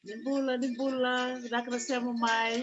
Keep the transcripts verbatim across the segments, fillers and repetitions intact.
Ni bula, ni bula, vinaka na sema mai.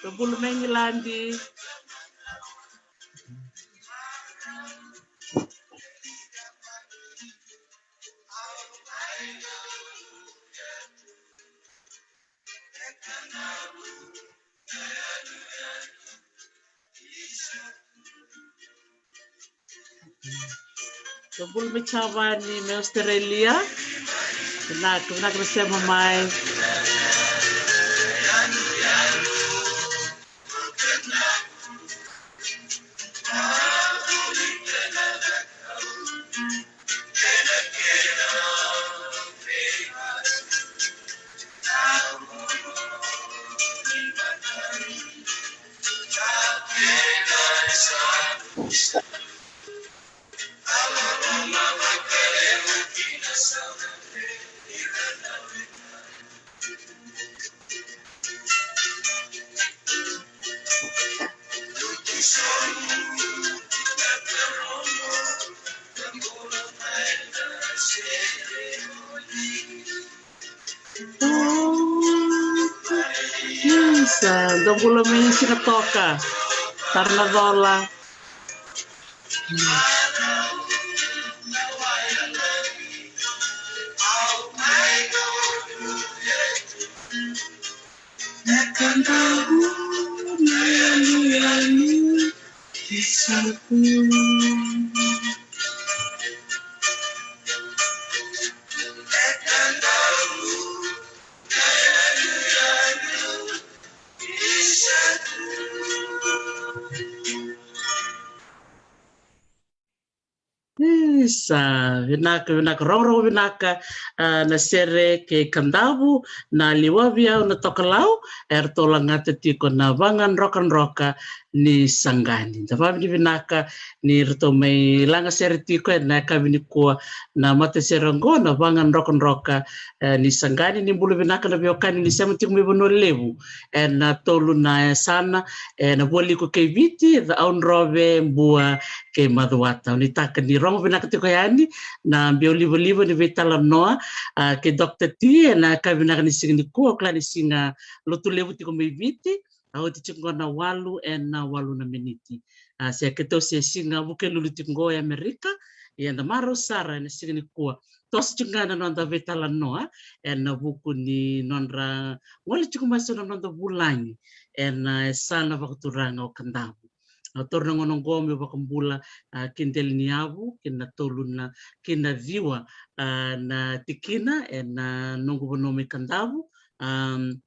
Tou bula mai Igiladi. Tou bula mai Javani, mai Australia. Vinaka, vinaka na sema mai. Isa, tou bula mai Sigatoka, Tara na Cola. Isa, vinaka, vinaka, rogorogo vinaka, ah, na sere kei Kadavu, na Liwavi Au na Tokalau, eratou lagata tiko na vagadrokadroka ni Saqani. Da vakavinavinaka ni ratou mai laga sere tiko ena yakavi nikua na matasere oqo, na vagadrokadroka, eh, ni Saqani. Ni bula vinaka na veiwekani ni sema tiko mai Vanua Levu ena tolu na yasana, ena Vualiku kei Viti, Cakaudrove, Bua kei Macuata. Au nuitaka ni rogo vinaka tiko yani na biaulivaliva ni veitalanoa, ah, kei Doctor T ena yakavi vinaka ni siga nikua. Au kila ni siga Lotulevu tiko mai Viti, a oti tiko qo na walu ena walu na miniti. Ah, se keitou se siga Vukelulu tiko qo e Amerika, ia eda marau sara ena siga nikua toso tiko ga na noda veitalanoa ena vuku ni nodra gole tiko mai eso na noda vulagi ena yasana vakaturaga o Kadavu. Au taura na gauna oqo meu vakabula, ah, ki dela ni yavu, ki na tolu na, ki na ciwa, ah, na tikina ena noqu vanua mai Kadavu. Am,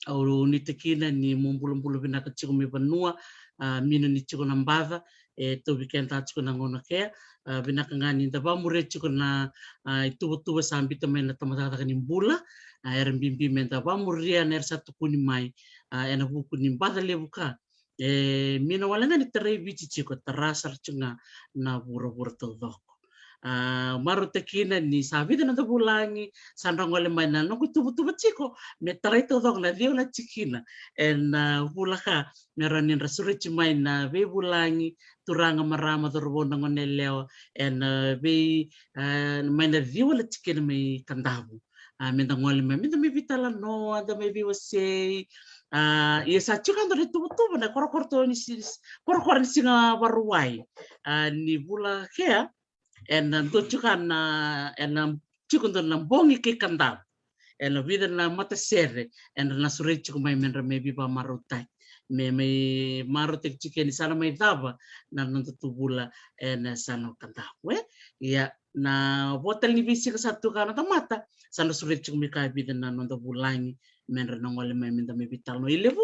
au nuitaka kina ni mo bulabula vinaka tiko mai vanua, ah, mino ni tiko na baca e tauvi keda tiko na gauna kea. Ah, vinaka ga ni da vamuria tiko na, ah, ituvatuva sa biuta mai na tabacakacaka ni bula. Ah, era bibi me da vamuria na era sa tukuni mai, ah, ena vuku ni baca levu ka e mino wale ga ni tarai Viti tiko, tara sara tiko ga na vuravura taucoko. Ah, marautaka kina ni sa vica na noda vulagi sa dra gole mai na noqu ituvatuva tiko me tarai taucoko na ciwa na tikina ena, ah, vula ka, me rawa ni ra sureti mai na veivulagi, turaga, marama, cauravou, na goneyalewa, ena, ah, vei, ah, mai na ciwa na tikina mai Kadavu. Ah, me da gole mai, me da mai veitalanoa, da mai veiwasei. Ah, ia sa tiko e dua na ituvatuva na korokoro ni si-, korokoro ni siga Vakarauwai, ah, ni vula kea, ena dua tiko na, ena tiko dua na bogi kei Kadavu. Ena vica na matasere era na sureti tiko mai me ra mai veivakamarautaki. me mai marautaki tiko ni sa na mai cava na noda tu vula ena yasana o Kadavu, e. Ia, na vo tale ni veisiga sa tu ga na tamata, sa na sureti tiko mai ka vica na noda vulagi me ra na gole mai me da mai veitalanoa. I Levu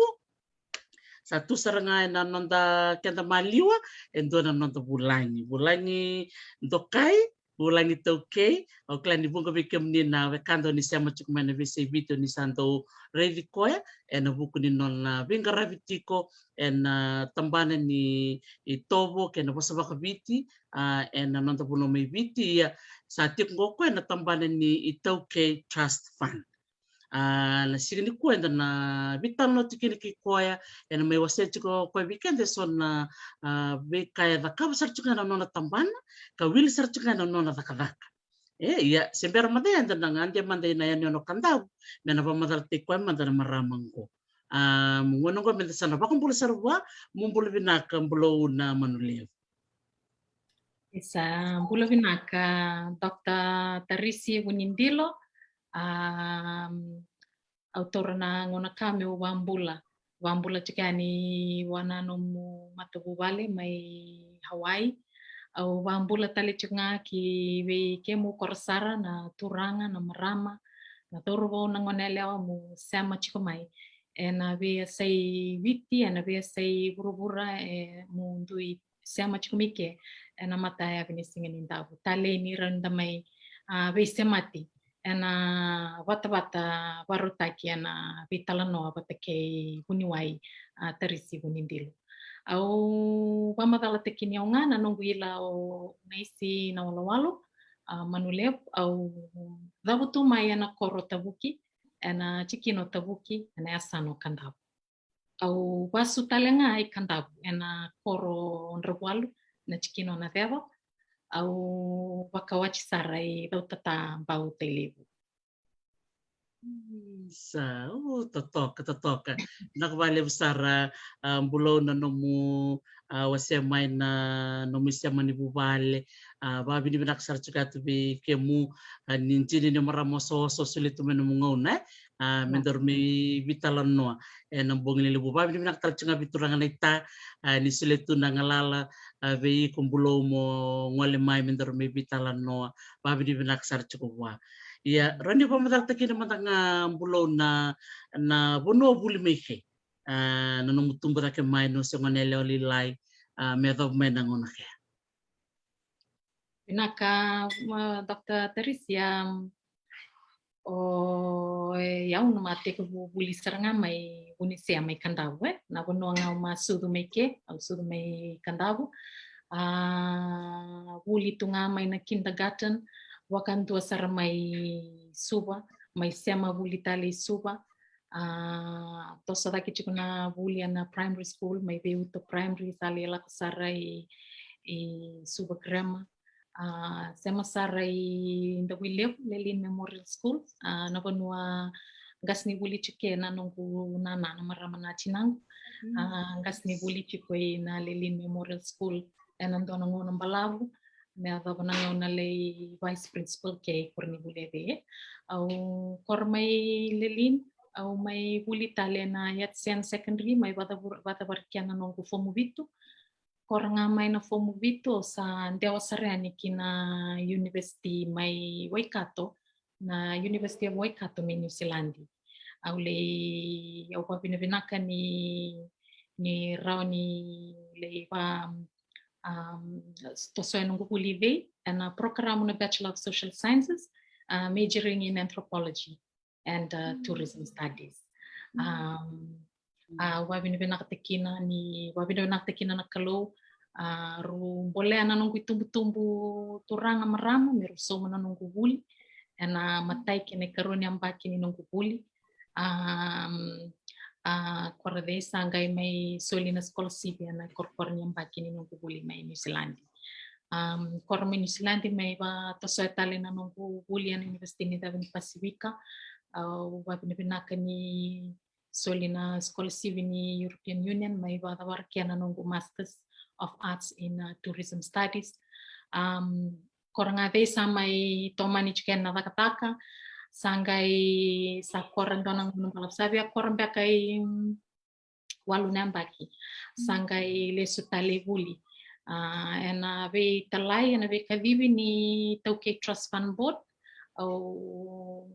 sa tu sara ga ena noda keda maliwa e dua na noda vulagi, vulagi dokai, vulagi taukei. Au kila ni vuqa vei kemuni na wekada o ni sema tiko mai na veiyasai Viti o ni sa dau raici koya ena vuku ni nona veiqaravi tiko ena tabana ni itovo kei na vosa vakaviti, a, ena noda vanua mai Viti. Ia, sa tiko qo o koya ena tabana ni iTaukei Trust Fund. A, na siga nikua eda na veitalanoa tiko kina kei koya, ena mai wasea tiko o koya vei keda eso na, a, veika e cakava sara tiko ga ena nona tabana, ka wili sara tiko ga ena nona cakacaka. E, ia, se bera mada eda na gade mada ina yanuyanu o Kadavu me na vakamacalataki koya mada na marama qo. A, mo gauna qo meda sa na vakabula sara vua. Mo bula vinaka, Bulou na Manulevu. Isa, bula vinaka, Doctor Tarisi Vunidilo. A, au taura na gauna ka meu vabula, vabula tiko yani vua na nomu matavuvale mai Hawaii. Au vabula tale tiko ga ki vei kemu koro sara na turaga, na marama, na cauravou, na goneyalewa mo sema tiko mai ena veiyasai Viti, ena veiyasai vuravura, e, mo dui sema tiko mai ke ena mata yavi ni siga ni davu. Talei ni rawa ni da mai, a, veisemati ena vatavata vakarautaki ena veitalanoa vata kei vuniwai, a, Tarisi Vunidilo. Au vakamacalataki ni au ga na noqu ila o Naisi Nawalowalo, a, Manulevu. Au cavutu mai ena koro Tavuki, ena tikina o Tavuki, ena yasana o Kadavu. Au vasu tale ga i Kadavu, ena koro Dravuwalu, na tikina o Naceva. Au vakawati sara i Cautata, Bau, Tailevu. Isa, o, totoka, totoka. Vinaka vakalevu sara, a, Bulou, na nomu, a, wasea mai na nomu isema ni vuvale. A, vakavinavinaka sara tiko yatu vei kemu, a, ni dina ni marama osooso solia tu mai nomu gauna, e. A, me daru mai veitalanoa ena bogi ni Levu. Vakavinavinaka tale tiko ga vei turaga naita, a, ni solia tu na galala, a, vei iko Bulou mo gole mai me daru mai veitalanoa. Vakavinavinaka sara tiko vua. Ia, rawa ni vakamacalataki kina mada ga Bulou na, na vanua o vuli mai ke, a, na nomu tubu cake mai, na nomu se goneyalewa lailai, a, me yacova mai na gauna kea. Vinaka, ma, Doctor Tarisi, a, o, e, au na mai tekivu vuli sara ga mai Vunisea mai Kadavu, e. Na vanua ga au mai sucu mai ke, au sucu mai Kadavu. A, vuli tu ga mai na kindergarten, vakadua sara mai Suva, mai sema vuli tale i Suva. A, toso cake tiko na vuli ena primary school, mai Veiuto Primary, sa lai lako sara i, i Suva Grammar. A, sema sara i Davuilevu, Lelean Memorial School. A, na vanua qase ni vuli tiko ke na noqu nana, na marama na tinaqu. A, qase ni vuli tiko i na Lelean Memorial School ena dua na gauna balavu, me yacova na gauna lai vice principal ke i koronivuli e vei. Au koro mai Lelean, au mai vuli tale na Yatsen Secondary, mai vacavura-, vacavara kina na noqu fomu vitu. Koro ga mai na fomu vitu, au sa dewa sara yani ki na university mai Waikato, na University of Waikato mai Niusiladi. Au lai, au vakavinavinaka ni, ni rawa ni lai va, um, tosoya noqu vuli vei, ena program na Bachelor of Social Sciences, uh, majoring in anthropology and, uh, tourism studies. Um, a, vakavinavinakataki kina ni, vakavinavinakataki kina na Kalou, a, rau bolea na noqu itubutubu turaga marama me rau sauma na noqu vuli ena matai kei na ikarua ni yabaki ni noqu vuli. Um, a, kora cei sa qai mai soli na scholarship ena ikorokoro ni yabaki ni noqu vuli mai Niusiladi. Um, koro mai Niusiladi mai vatosoya tale na noqu vuli ena University ni Cabe ni Pasifika. Au vakavinavinaka ni soli na scholarship ni European Union, mai vakacavara kina na noqu Masters of Arts in, uh, Tourism Studies. Um, koro ga cei sa mai tomani tiko na cakacaka, sa qai sa koro dua na gauna balavu, sa via koro beka i, um, walu na yabaki. Sa qai lesu tale i vuli. A, ena veitalai, ena veikacivi ni Taukei Trust Fund Board, au,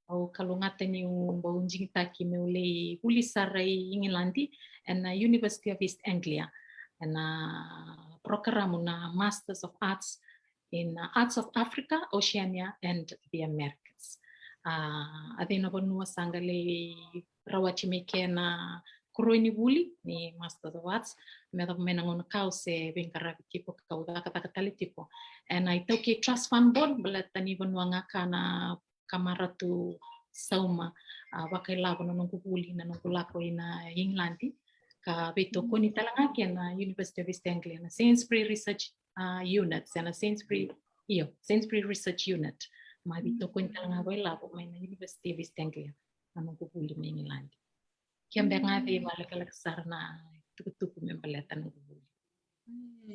au kalougata niu bau digitaki meu lai vuli sara i Igiladi, ena University of East Anglia, ena porokaramu na Masters of Arts in, uh, Arts of Africa, Oceania and the Americas. A, a cei na vanua sa qai lai rawati mai kea na koroi ni vuli ni Master of Arts, me yacova mai na gauna kau se veiqaravi tiko, kau cakacaka tale tiko ena iTaukei Trust Fund Board, baleta ni vanua ga ka na kamaratu sauma, a, vakailavo na noqu vuli, na noqu lako ina Igiladi, ka veitokoni tale ga kei na University of East Anglia, na Sainsbury Research, a, Unit, se na Sainsbury, io, Sainsbury Research Unit. Mai veitokoni tale ga vakailavo mai na University of East Anglia na noqu vuli mai Igiladi. Kea beka ga cei vakalekaleka sara na tukutuku me baleta na noqu vuli.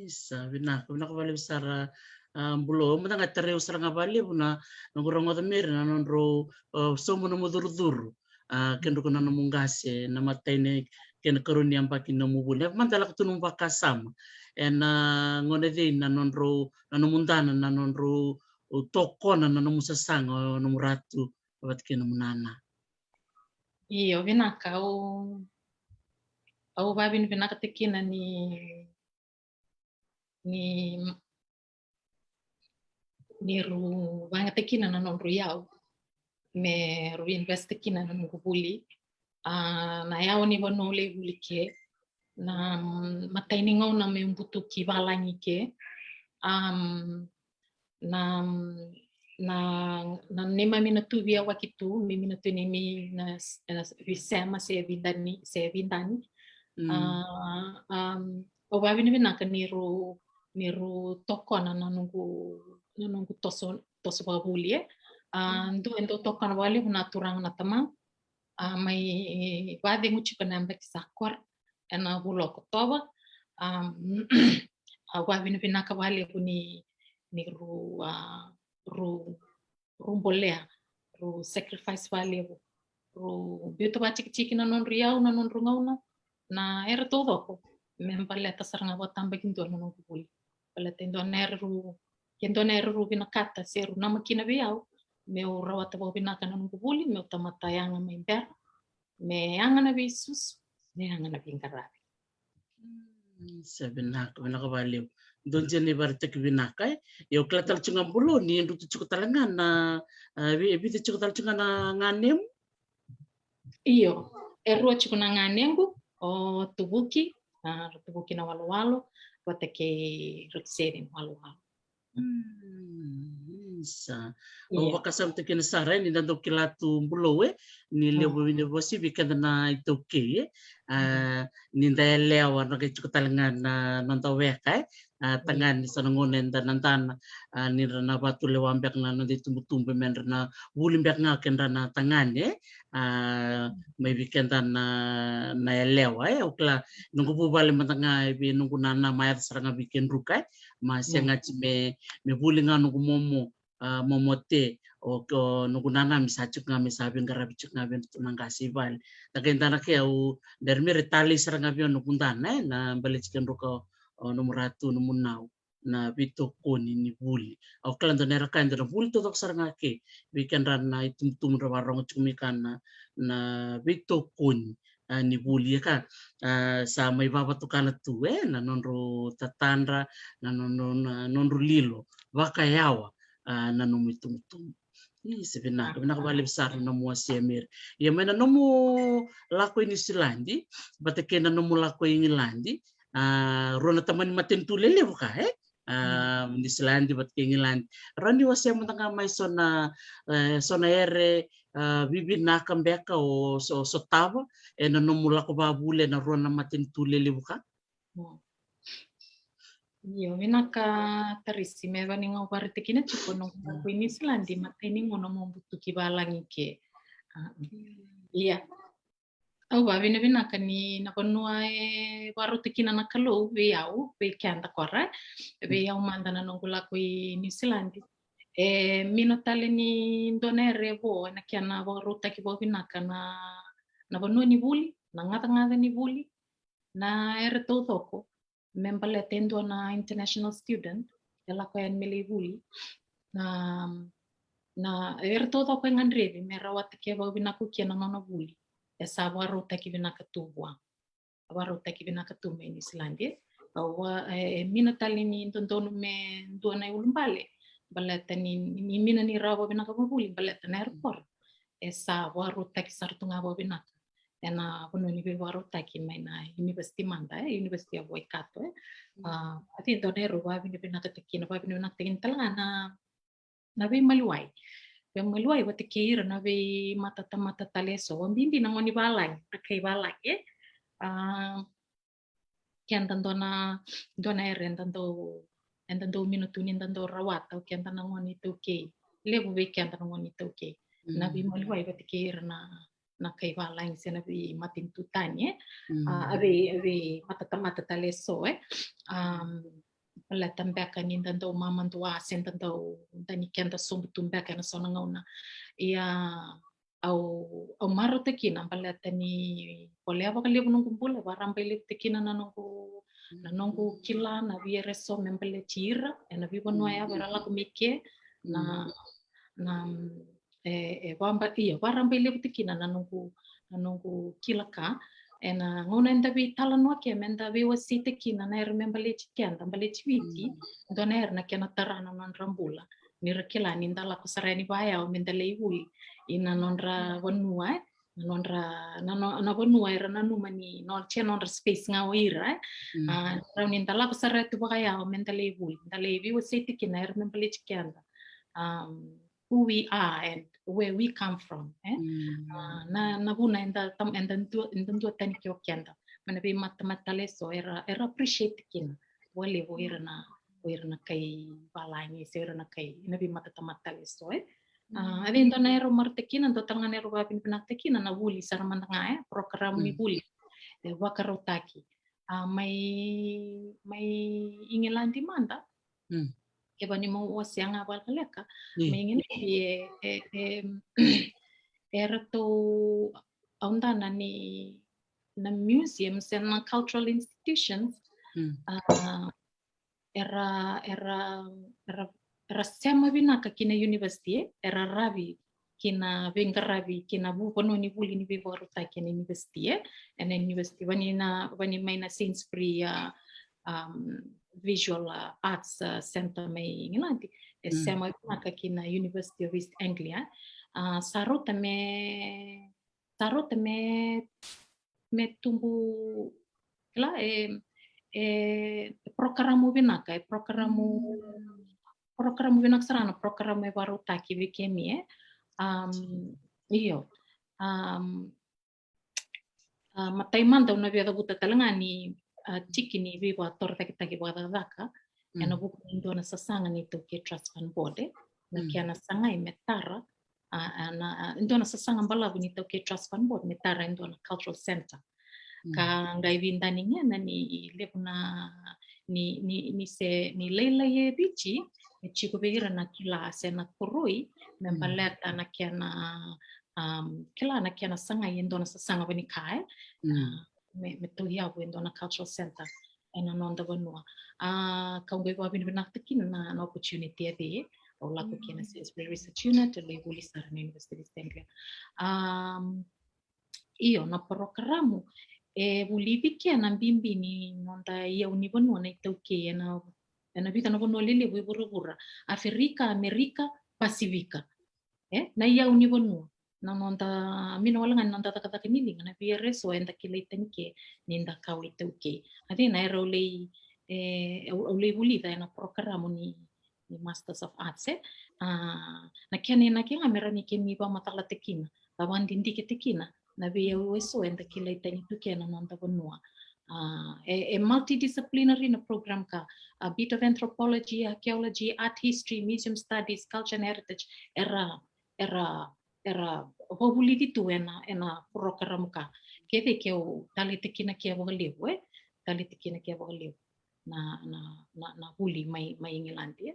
Isa, vinaka, vinaka vakalevu sara, a, Bulou. Au mada ga tarai au sara ga vakalevu na noqu rogoca mai ira na nodrau, a, sauma nomu curucuru, a, kei na nomu qase, na imatai ni kena ikarua ni yabaki ni nomu vuli. Ena mada lako tu nomu vakasama, ena gauna cei na nodrau, na nomu dana, na nodrau tokona na nomu sasaga o nomu ratu vata kei nomu nana? Io, vinaka, au, au vavinavinakataka kina ni, ni, ni ru vakayagataka kina na nodru iyau me ru invest kina na noqu vuli. A, na yawa ni vanua au lai vuli ke, na, mm, imatai ni gauna meu butuki valagi ke. Am, na, na, na neimami na tu veiyawaki tu, mi, mi na tu neimami na, na veisema se veidani, se veidani. Mm. A, am, au vavinavinaka ni ru, ni ru tokona na noqu, na noqu toso, toso vakavuli, e. A, mm, dua e dau tokona vakalevu na turaga na tamaqu. A, mai vacegu tiko na yabaki sa kora, ena vula o Okotova. Am, au vavinavinaka vakalevu ni, ni ru, a, ru, ru bolea, ru sacrifice vakalevu, ru biuta vakatikitiki na nodru iyau, na nodru gauna, na era taucoko, me baleta sara ga vakatabakidua na noqu vuli. Baleta e dua na era ru, ke dua na era ru vinakata se ru nama kina vei au meu rawata vakavinaka na noqu vuli, meu tamata yaga mai bera, me yaga na veisusu, me yaga na veiqaravi. Mm, sa vinaka, vinaka vakalevu. Dua dina na ivakaraitaki vinaka, e. Io, kila tale tiko ga Bulou ni drutu tiko tale ga na, a, vi-, vica tiko tale tiko ga na ganemu? Io, e rua tiko na ganequ, o Tuvuki, a, Tuvuki Nawalowalo, vata kei Rutiseri Nawalowalo. Mm, isa. Au, io, vakasamataka kina sara, e, ni da dau kila tu Bulou, e, ni, mm, levu ni vosi vei keda na iTaukei, e. A, mm, ni da yalewa, na qai tiko tale ga na, na noda weka, e. A, tagane, sa na gauna eda na dana, a, ni ra na vatulewa beka na noda itubutubu, me ra na vuli beka ga o kedra na tagane, e. A, mm, mai vei keda na, na yalewa, e. Au kila noqu vuvale mada ga, e, vei noqu nana, ma yaco sara ga vei kedruka, e. Ma, mm, segati me, me vuli ga noqu momo, a, momo Te, o, o noqu nana me sa tiko ga, me sa veiqaravi tiko ga vei ratou na qase i vale. Na qai dana ke au, bera me ra talei sara ga vei au noqu dana, e, na baleti kedruka o, o nomu ratu, nomu nau, na veitokoni ni vuli. Au kila dua na era ka, e dua na vuli taucoko sara ga ke vei kedra na itubutubu ra vakarogo tiko mai ka na, na veitokoni, a, ni vuli, e ka, a, sa mai vavatukana tu, e, na nodru tatadra, na nodru, na nodru lilo vakayawa, a, na nomu itubutubu. Isa, vinaka, vinaka vakalevu sara na nomu wasea, Meri. Ia, mai na nomu lako i Niusiladi vata kei na nomu lako i Igiladi, a, rua na tamani matanitu lelevu ka, e? A, mm, Niusiladi vata kei Igiladi. Rawa ni wasea mada ga mai so na, e, so na ere, a, vivinaka beka o so, sotava ena nomu lako vavuli ena rua na matanitu lelevu ka? Mm. Io, vinaka Tarisi, me vaka niu vakaraitaka kina tiko, noqu lako i Niusiladi, imatai ni gauna meu butuki valagi ke. A, mm, ia. Au vavinavinaka ni na vanua e vakarautaka kina na Kalou vei au, vei keda kora, vei au mada na noqu lako i Niusiladi. E mino tale ni dua na era e vo ena kena vakarautaki vakavinaka na, na vanua ni vuli, na gacagaca ni vuli, Na era taucoko me baleta e dua na international student e lako yani me lai vuli. Na, na era taucoko e gadrevi me rawata ke vakavinaka ke na nona vuli, e sa vakarautaki vinaka tu vua. Vakarautaki vinaka tu mai Niusiladi, e. Au a, e, e mina tale ni dodonu me dua na iulubale baleta ni, ni mina ni rawa vakavinaka vakavuli baleta na airport. E sa vakarautaki sara tu ga vakavinaka ena vanua ni veivakarautaki mai na university mada, e, University of Waikato, e. A, a, e dua na era au vakavinavinakataki kina, vakavinavinakataki kina tale ga na, na veimaliwai. Veimaliwai vata kei ira na veimatatamata tale eso, vakabibi na gone ni valagi, na kai valagi, e. A, keda dua na, dua na era eda dau, eda dau mina tu ni da dau rawata, o keda na gone iTaukei. Levu vei keda na gone iTaukei. Na veimaliwai vata kei ira na, na kai valagi se na veimatanitu tani, e. A, a vei, a veimatatamata tale eso, e. Am, baleta beka ni da dau mamadua se da dau, da ni keda sobu tu beka ena so na gauna. Ia, au, au marautaka kina baleta ni voleka vakalevu noqu bula, vakarabailevutaki kina na noqu, na noqu kila na veiera eso me baleti ira ena veivanua yawa era lako mai ke, na, na, e, e vaba, ia, vakarabailevutaki kina na noqu, na noqu kila ka ena gauna eda veitalanoa ke, me da veiwaseitaka kina na era me baleti keda, baleti Viti, dua na era na kena tara na nodra bula. Ni ra kila ni da lako sara yani vakayawa me da lai vuli ina nodra vanua, e, na nodra, na, na, na vanua era nanuma ni nodra, se nodra space ga o ira, e. A, rawa ni da lako sara tu vakayawa me da lai vuli, da lai veiwaseitaka kina era me baleti keda. Um, who we are and where we come from, e. A, na, na vuna eda, tam-, eda dua, eda dua tani ke o keda. Mai na veimatatamata tale eso era, era appreciate kina vakalevu o ira na, o ira na kai valagi se o ira na kai, na veimatatamata tale eso, e. A, a vei dua na era au marautaka kina, dua tale ga na era au vakavinavinakataka kina na vuli sara mada ga, e, program ni vuli e vakarautaki, a, mai, mai Igiladi mada. Kevaka ni mo wasea ga vakalekaleka, mai Igiladi e, e, e, e ratou, au dau na ni na museum se na cultural institutions, a, era, era, era, era sema vinaka ki na university, e, era ravi ki na veiqaravi ki na vu-, vanua ni vuli ni veivakarautaki ena university, e, ena university, vani na, vani mai na Sainsbury, a, um, Visual, a, Arts, a, Centre mai Igiladi, e sema vinaka ki na University of East Anglia. A, sa rauta me, sa rauta me, me tubu, kila, e, e, e prokaramu vinaka, e prokaramu, prokaramu vinaka sara na prokaramu e vakarautaki vei kemi, e. Um, io. Um, a, matai mada au na via cavuta tale ga ni, a, tiki ni veivakatorocaketaki vakacakacaka ena vuku ni dua na sasaga ni iTaukei Trust Fund Board, e, na kena sagai me tara, a, a, na, a, dua na sasaga balavu ni iTaukei Trust Fund Board me tara e dua na cultural centre. Ka qai veidanigena ni levu na, ni, ni, ni se, ni lailai e Viti e tiko vei ira na kila se na koroi me baleta na kena, um, kila na kena sagai e dua na sasaga vanika, e. A, me, me tauyavu e dua na cultural centre ena noda vanua. A, kau qai vakavinavinakataka kina na, na opportunity e vei au lako ki na Sainsbury Research Unit, e lai vuli sara na University of East Anglia. Um, io, na parokaramu e vulici kina bibi ni noda iyau ni vanua na iTaukei ena, ena vica na vanua lelevu e vuravura: Aferika, Amerika, Pasifika. E, na iyau ni vanua. Na noda, mina wale ga ni noda cakacaka ni liga, na veiera eso eda kilai tani ke ni da kawa iTaukei. A, dina era au lai, e, au, au lai vulica ena parokaramu ni, ni Masters of Arts, e. A, na kena inaki ga me rawa ni kemi vakamacalataka kina, vakadidiketaka kina na veiyau eso eda kilai tani tu kina na noda vanua. A, e, e multidisciplinary na program ka, a bit of anthropology, archaeology, art history, museum studies, culture and heritage, era, era, era vakavulici tu ena, ena parokaramu ka. Kece ke au taleitaka kina ke vakalevu, e, taleitaka kina ke vakalevu na, na, na, na vuli mai, mai Igiladi, e.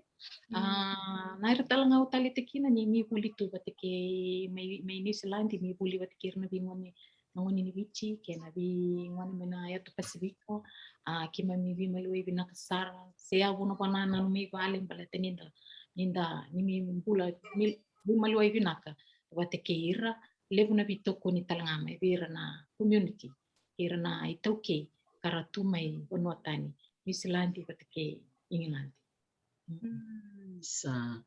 A, na era tale ga au taleitaka kina ni, ni vuli tu vata kei, mai, mai Niusiladi, ni vuli vata kei ira na veigone na gone ni Viti kei na veigone mai na yatu Pasifika. A, keimami veimaliwai vinaka sara. Se yavu na vanua nanumi vale baleta ni da, ni da, ni mi bula, mi veimaliwai vinaka vata kei ira. Levu na veitokoni tale ga mai vei ira na community, ira na iTaukei ka ra tu mai vanua tani, Niusiladi vata kei Igiladi. Mm. Sa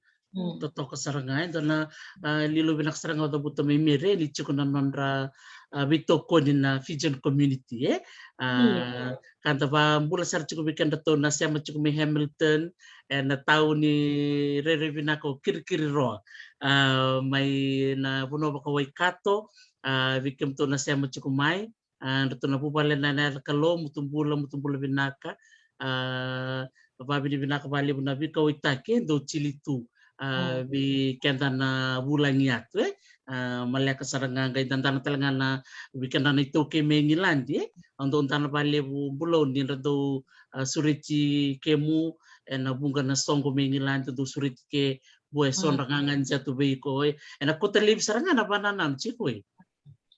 totoka sara ga, e dua na, a, lilo vinaka sara ga o cavuta mai Mary, ni tiko na nodra, a, veitokoni na Fijian community, e? A, ka da vabula sara tiko vei kedratou na sema tiko mai Hamilton, e na tauni rairai vinaka o Kirikiriroa, a, mai na vanua vaka Waikato, a, vei kemutou na sema tiko mai, a, dratou na vuvale na, na yaca Kalou, mutu bula, mutu bula vinaka. A, vavinavinaka valevu na veikauwaitaki e dou tili tu, a, vei keda na vulagi yatu, e. A, maleka sara ga qai dadana tale ga na vei keda na iTaukei mai Igiladi, e. A dou dana valevu Bulou ni dra dou, a, sureti kemu e na vuqa na soqo mai Igiladi, dou sureti ke vua e so dra ga ga ni yatu vei iko, e. E na kota levu sara ga na vanananu tiko, e.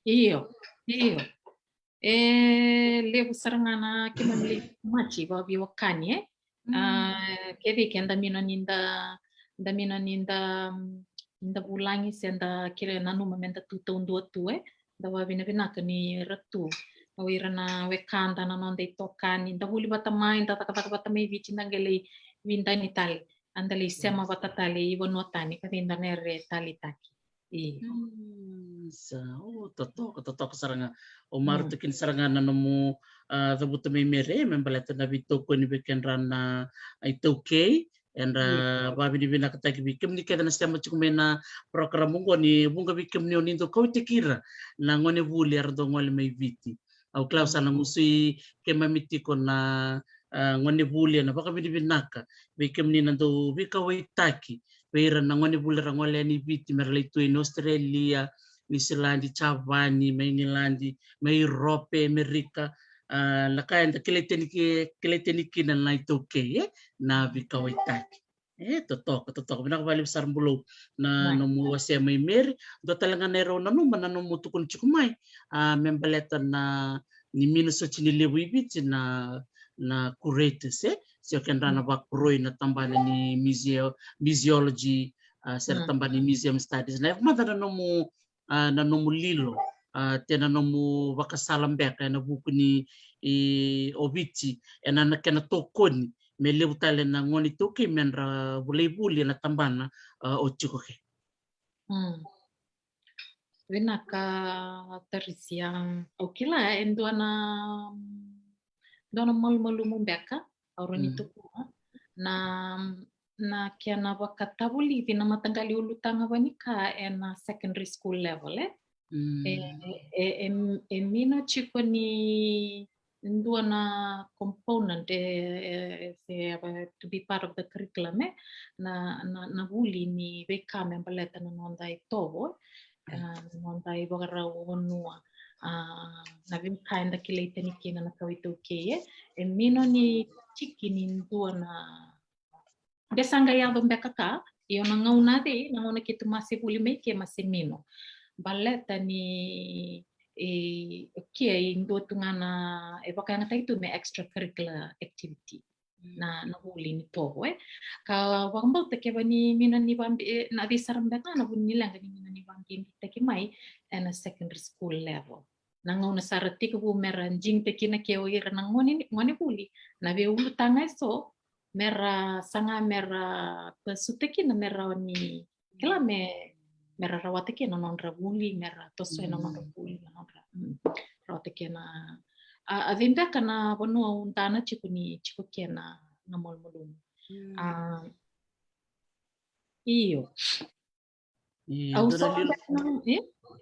Io, io. E levu sara ga na keimami lai maji vaveiwekani, e. A, kevei ke da mino ni da, da mino ni da, da vulagi se da kere nanuma me da tu taudua tu, e. Da vavinavinaka ni ra tu o ira na wekada, na noda itokani, da vuli vata mai, da cakacaka vata mai Viti, da qai lai vidani tale, a da lai sema vata tale i vanua tani ka vei da na ere talitaki. Io. Mm, sa, o, totoka, totoka sara ga. O maru tukini sara ga na nomu, a, cavuta mai Mary, me baleta na veitokoni vei kedra na iTaukei, e dra vavinavinakataki vei kemuni kece na sema tiko mai na program oqo ni vuqa vei kemuni o ni dau kauwaitaki ira na gone vuli era dau gole mai Viti. Au kila au sa na gusu i keimami tiko na, a, gone vuli e na vakavinavinaka vei kemuni na dau veikauwaitaki vei ira na gone vuli era gole yani i Viti me ra lai tu e na Australia, Niusiladi, Japani, mai Igiladi, mai Europe, Amerika, a, na ka eda kilai tani ki, kilai tani kina na iTaukei, e, na veikauwaitaki. E, totoka, totoka. Vinaka vakalevu sara Bulou na nomu wasea mai Mary. Dua tale ga na erau nanuma na nomu tukuni tiko mai, a, me baleta na ni mino soti ni levu i Viti na, na curators, e? Se o kedra na vakuroi na tabana ni museo-, museology, a, se ra tabana ni museum studies. Na yavu mada na nomu, a, na nomu lilo, a, te na nomu vakasala beka e na vuku ni, i, o Viti, e na, na kena tokoni me levu tale na gone iTaukei me dra vulai vuli e na tabana, a, o tiko ke. Mm. Vinaka Tarisia, au kila e dua na, dua na malumalumu beka au rawa ni tukuna na, na kena vakatavulici na mataqali ulutaga vanika e na secondary school level, e? Mm. E, e, e, e mino tiko ni dua na component, e, e, se, e, to be part of the curriculum, e, na, na, na vuli ni veika me baleta na noda itovo, e, na noda ivakarau vanua, a, na veika eda kilai tani kina na kawa iTaukei, e, e mino ni tiki ni dua na De sa qai yaco beka ka, io na gauna cei, na gauna keitou mase vuli mai ke mase mino. Baleta ni, e, o kea e dua tu ga na, e vakayagataki tu me extracurricular activity. Na, na vuli ni tovo, e. Ka vakabauta keva ni mino ni vabi, e, na cei sara beka na vuli ni leqa ni mino ni vabibitaki mai, e na secondary school level. Na gauna sa ra tekivu me ra jigitaki kina ke o ira na gone, gone vuli. Na veiulutaga e so, me ra saga me ra pasuta kina me rawa ni kila me, me ra rawata kina na nodra vuli, me ra tosoya na nodra vuli, na nodra, mm, rawata kina. A, a cei beka na vanua au dana tiko ni tiko kina na malumalumu. Mm. A, io. Io, au donu sara lilo. Beka na, e?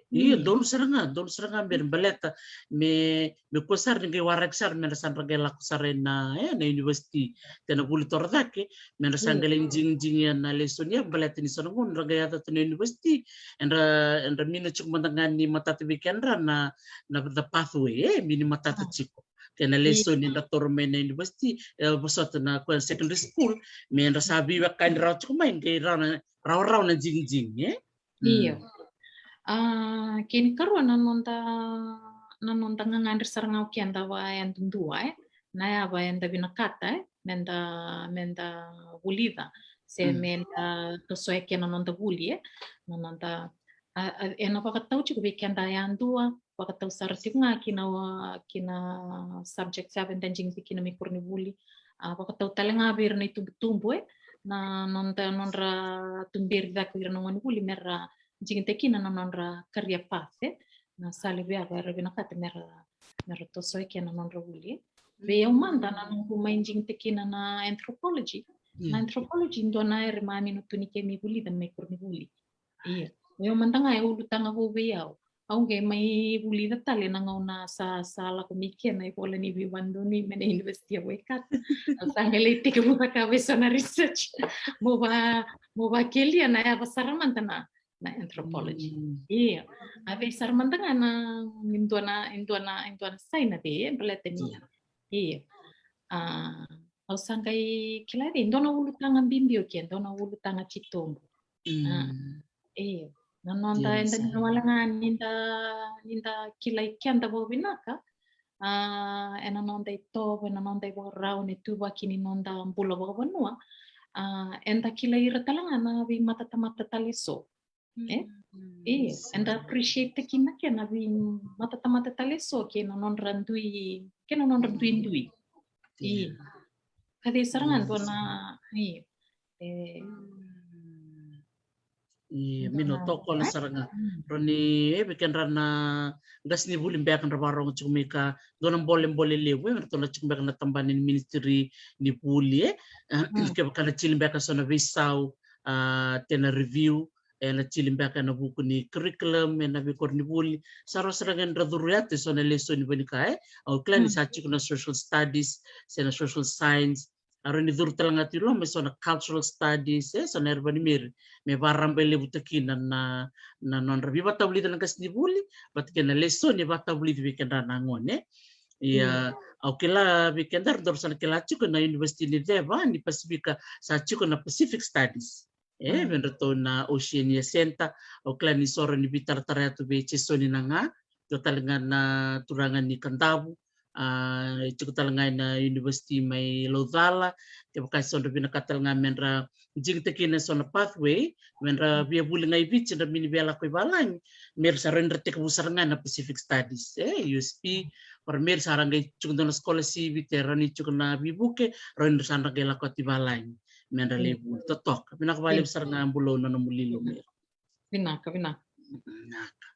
Io, mm, donu sara ga, donu sara ga beka baleta me, me kua sara ni qai waraki sara me ra sa dra qai lako sara ena, e, na university. Te na vuli torocake, me ra sa qai lai jigijigi ena lesoni ya, baleta ni so na gauna dra qai yaco tu na university, e dra, e dra mino tiko mada ga ni matata vei kedra na, na the pathway, e, mini matata tiko. Kei na lesoni dra toro mai na university, e, vosota na koya secondary school, me dra sa veiwekani rawa tiko mai, qai rawa na, rawarawa na jigijigi, e? Io. Mm. A, kena ikarua na noda na noda gagadre sara ga o keda vakayadudua, e, na yava eda vinakata, e, meda, meda vulica se meda tosoya kina na noda vuli, e, na noda, a, a, ena vakatau tiko vei keda yadua, vakatau sara tiko ga kina, kina subject yava eda digitaki kina mai koronivuli. A, vakatau tale ga vei ira na itubutubu, e, na noda, nodra tuberi cake o ira na gonevuli mera digitaki kina na nodra career path, e, na sala vei yava era vinakata mera, mera tosoya kina na nodra vuli, e. Vei au mada na noqu mai digitaki kina na anthropology. Na anthropology dua na ere mamino tu ni kemi vulica mai koronivuli. Ia, vei au mada ga e ulutaga vou vei au. Au qai mai vulica tale na gauna sa, sa lako mai kina e vola ni veivakadonui mai na University of Waikato. Au sa qai lai tekivu cakava eso na research. Mo va, mo vakelia na yava sara mada na, na anthropology. Ia, a vei sara mada ga na, e dua na, e dua na, e dua na saina vei, e, baleta ni. Ia. A, au sa qai kila vei, dua na ulutaga bibi o ke, dua na ulutaga titobu. A, e, na noda, eda dina wale ga ni da, ni da kilai keda vakavinaka. A, ena noda itovo, ena noda ivakarau, na ituvaki ni noda bula vakavanua. A, eda kilai ira tale ga na veimatatamata tale eso. E? Io, eda appreciate-taki na kena veimatatamata tale eso kei na nodra dui, kei na nodra duidui. Io. Ka vei sara ga dua na, io. E. Io, mino tokona sara ga. Rau ni, e, vei kedra na qasenivuli beka dra vakarogo tiko mai ka dua na bolebole levu, e, ratou na tiko beka na tabana ni ministry ni vuli, e. Kevaka na tili beka so na veisau, a, tena review, ena tili beka ena vuku ni curriculum, ena veikoronivuli. Sa rau sara ga ni ra curu yatu eso na lesoni vanika, e. Au kila ni sa tiko na social studies, se na social science. A rau ni curu tale ga tu i loma eso na cultural studies, e, so na erva ni meri. Me vakaraba e levutaki na, na, na nodra veivatavulici na qasenivuli, vata kei na lesoni e vatavulici vei kedra na gone. Ia, au kila vei kedra dou sa na kila tiko na University ni Ceva, ni Pasifika, sa tiko na Pacific Studies. E, vei dratou na Oceania Center, au kila ni so rau ni veitaratara yatu vei Jesoni na ga, dua tale ga na turaga ni Kadavu, a, e tiko tale ga ena university mai Laucala, kevaka eso dra vinakata tale ga me dra digitaki kina eso na pathway, me dra via vuli ga i Viti, dra mini via lako i valagi, me ra sa rau ni ra tekivu sara ga na Pacific Studies, e, U S P, o ra me ra sa ra qai tiko dua na scholarship, te rau ni tiko na veivuke, rau ni ra sa dra qai lako atu i valagi. Me dra lai vuli totoka. Vinaka vakalevu sara ga, bulou na nomu lilo me. Vinaka, vinaka. Vinaka.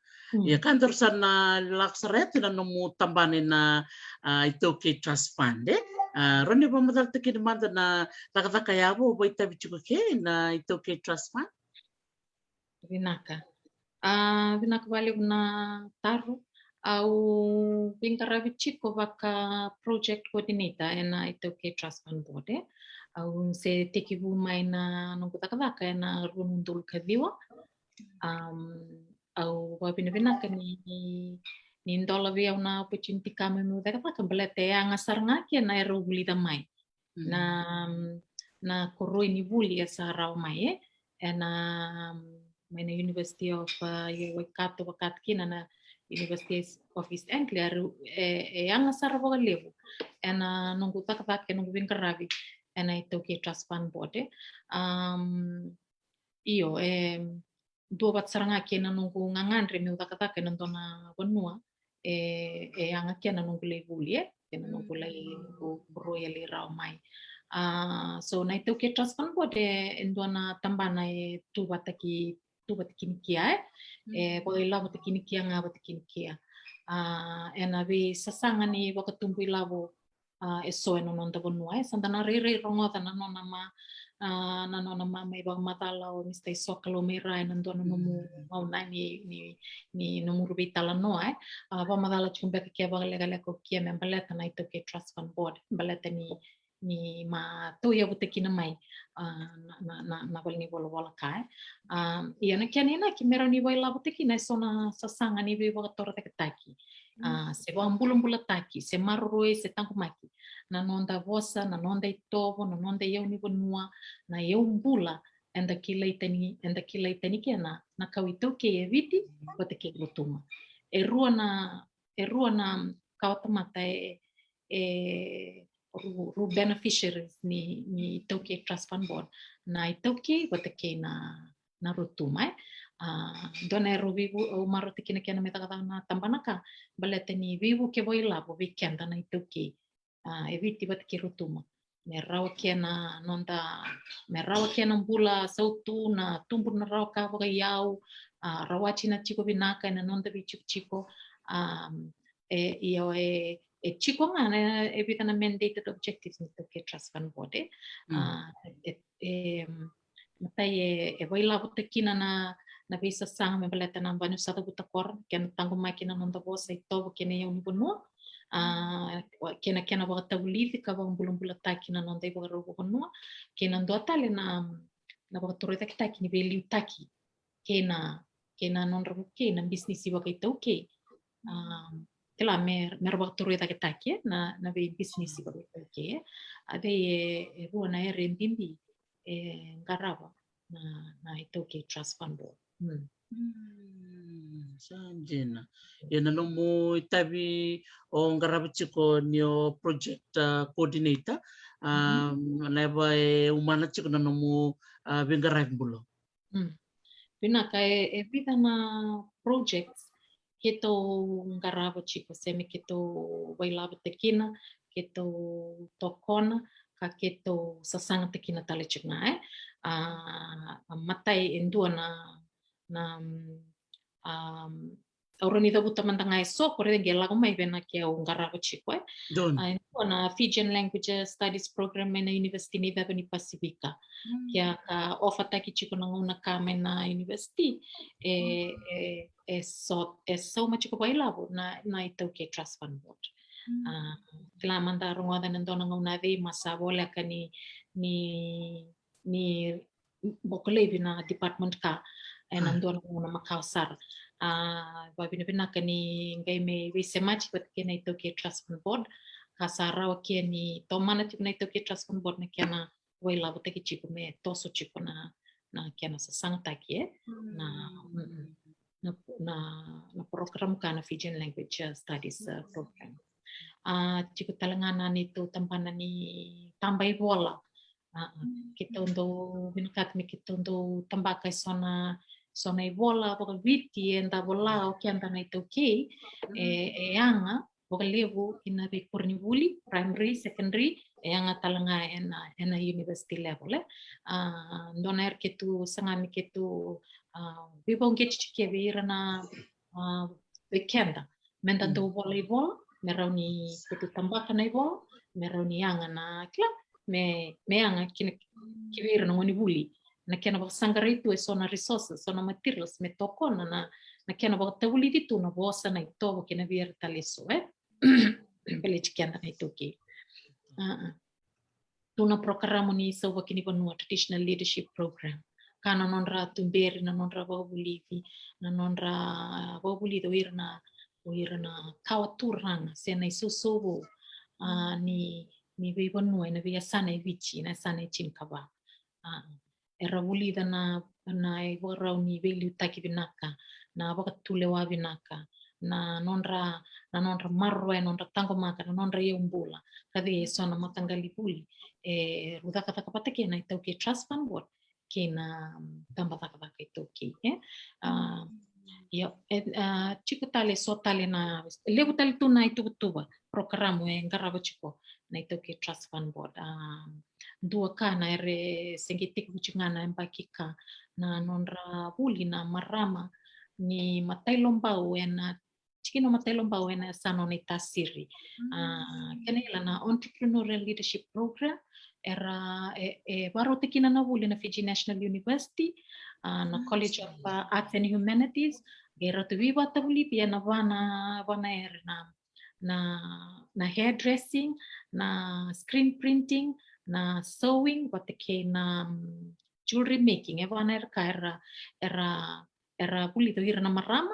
Ia ka dou sa na lako sara yatu na nomu tabana na, a, ITaukei Trust Fund, e? A, rau ni vakamacalataki kina mada na cakacaka yavo o vakaitavi tiko kei na ITaukei Trust Fund. Vinaka. A, vinaka vakalevu na taro. Au veiqaravi tiko vaka project coordinator ena ITaukei Trust Fund Board, e. Au se tekivu mai na noqu cakacaka ena rua na udolu ka ciwa. Am, au vakavinavinaka ni, ni, ni dola vei au na opportunity ka mai meu cakacaka, baleta e yaga sara ga kina era vulica mai na, na koroi ni vuli e sa rawa mai, e, ena, mai na University of, uh, Waikato, vakataki kina na University of East Anglia, e, e yaga sara vakalevu ena noqu cakacaka, e noqu veiqaravi ena ITaukei Trust Fund Board, e. Um, io, e, dua vata sara ga kei na noqu gagadre meu cakacaka ena dua na vanua e, e yaga kina na noqu lai vuli, e, kei na noqu lai, noqu, noqu rui e lai rawa mai. A, so na ITaukei Trust Fund Board e, e dua na tabana e tu vata ki, tu vata kina kia, e, e vakailavotaki kina kia ga vata kina kia. A, ena veisasaga ni vakatubu ilavo, a, eso ena noda vanua, e, sa da na rairai rogoca na nona ma, a, na nona ma mai vakamacala o Mister Isoka Lomaira ena dua na nomu gauna ni, ni, ni nomu veitalanoa, e. A, vakamacala tiko beka ke vakalekaleka o ke me baleta na ITaukei Trust Fund Board, baleta ni, ni ma tauyavutaki kina mai, a, na, na, na, na valenivolavola ka, e. A, ia na kena inaki me rawa ni vakailavotaki kina eso na sasaga ni veivakatorocaketaki. A, se vakabulabulataki, se maroroi, se taqomaki na noda vosa, na noda itovo, na noda iyau ni vanua, na iyau bula, eda kilai tani, eda kilai tani kina na kawa iTaukei e Viti vata kei Rotuma. E rua na, e rua na kawatamata e, e ru, ru beneficiaries ni, ni iTaukei Trust Fund Board. Na iTaukei vata kei na, na Rotuma, e. A, dua na e rau veivu, au marautaka kina kena me cakacaka na tabana ka, baleta ni veivuke vakailavo vei keda na iTaukei. A, e Viti vata kei Rotuma. Me rawa kina noda, me rawa kina bula sautu, na tubu na rawa ka vakaiyau, a, rawati na tiko vinaka ena noda veitikotiko. A, e, io, e, e tiko ga na, e vica na mandated objectives ni iTaukei Trust Fund Board, e. A, e, e, matai e, e vailavotaki kina na, na veisasaga me baleta na vanua sa cavuta kora, kena taqomaki na noda vosa, itovo kei na iyau ni vanua. A, kei na kena vakatavulici ka vakabulabulataki na noda ivakarau vakavanua, kei na dua tale na, na vakatorocaketaki ni veiliutaki kei na, kei na nodra vukei na bisinisi vakaitaukei. A, kila me, me ra vakatorocaketaki, e, na, na veibisinisi vakaitaukei, e. A, vei e, e rua na area bibi e qarava na, na iTaukei Trust Fund Board. Mm. Mm, sa dina. Ia na nomu itavi o qarava tiko ni o project, a, coordinator, a, na yava e umana tiko na nomu, a, veiqaravi bula. Mm. Vinaka, e, e vica na projects keitou qarava tiko, se me keitou vailavotaki kina, keitou tokona, ka keitou sasagataki kina tale tiko ga, e. A, a matai e dua na, na, um, au rawa ni cavuta mada ga e so, ko raica qai lako mai vei na ke au qarava tiko, e. Donu. A, e dua na Fijian Language Studies Program mai na University ni Ceva ni Pasifika. Mm. Ke a ka offertaki tiko na gauna ka mai na university, e, mm, e, e so, e sauma tiko vakailavo na, na iTaukei Trust Fund Board. Mm. A, kila mada rogoca na dua na gauna vei ma sa voleka ni, ni, ni boko laivi na department ka, ena, ah, dua na gauna makawa sara. A, vavinavinaka ni qai mai veisemati vata kei na iTaukei Trust Fund Board, ka sa rawa kina ni tomana tiko na iTaukei Trust Fund Board na kena vailavotaki tiko me toso tiko na, na kena sasagataki, e. Mm. Na, mm, mm, na, na, na program ka na Fijian Language, uh, Studies, uh, program. A, tiko tale ga na neitou tabana ni taba ivola. A, a. Mm. Keitou dau vinakata me keitou dau tabaka e so na, so na ivola vakaviti eda vola o keda na iTaukei, mm, e, e yaga vakalevu ina veikoronivuli, primary, secondary, e yaga tale ga ena, ena university level, e. A, dua na era keitou saga me keitou, a, veivakauqeti tiko vei ira na, a, vei keda. Meda, mm, dau vola ivola, me rawa ni keitou tabaka na ivola, me rawa ni yaga na kila, me, me yaga kina ki vei ira na gonevuli. Na kena vakasaqarai tu e so na resources, so na materials me tokona na, na kena vakatavulici tu na vosa, na itovo kei na vei ira tale e so, e. Baleti keda na iTaukei. A, a. Tu na porokaramu ni sauvaki ni vanua, Traditional Leadership Program. Ka na nodra tuberi, na nodra vakavulici, na nodra vakavulici o ira na, o ira na kawa turaga se na isosovo, a, ni, ni veivanua ena veiyasana e Viti, na yasana e tinikava. A, era vulica na, na ivakarau ni veiliutaki vinaka, na vakatulewa vinaka, na nodra, na nodra maroroya, na nodra taqomaka, na nodra iyaubula. Ka cei e so na mataqali vuli e rau cakacaka vata kei na iTaukei Trust Fund Board kei na, mm, taba cakacaka iTaukei, e. A, io, e, a, tiko tale, so tale na, levu tale tu na ituvatuva porokaramu e qarava tiko na iTaukei Trust Fund Board. A, dua ka na era se qai tekivu tiko ga na yabaki ka, na nodra vuli na marama ni Matailobau ena, tikina o Matailobau ena yasana o Naitasiri. A, kena ila na Entrepreneurial Leadership Program, era, e, e vakarautaki kina na vuli na Fiji National University, a, na College of, a, Arts and Humanities, qai rauta veivakatavulici ena va na, va na era na, na, na hairdressing, na screen printing, na sewing, vata kei na, mm, jewelry making. E va na era ka era, era, era vulica o ira na marama,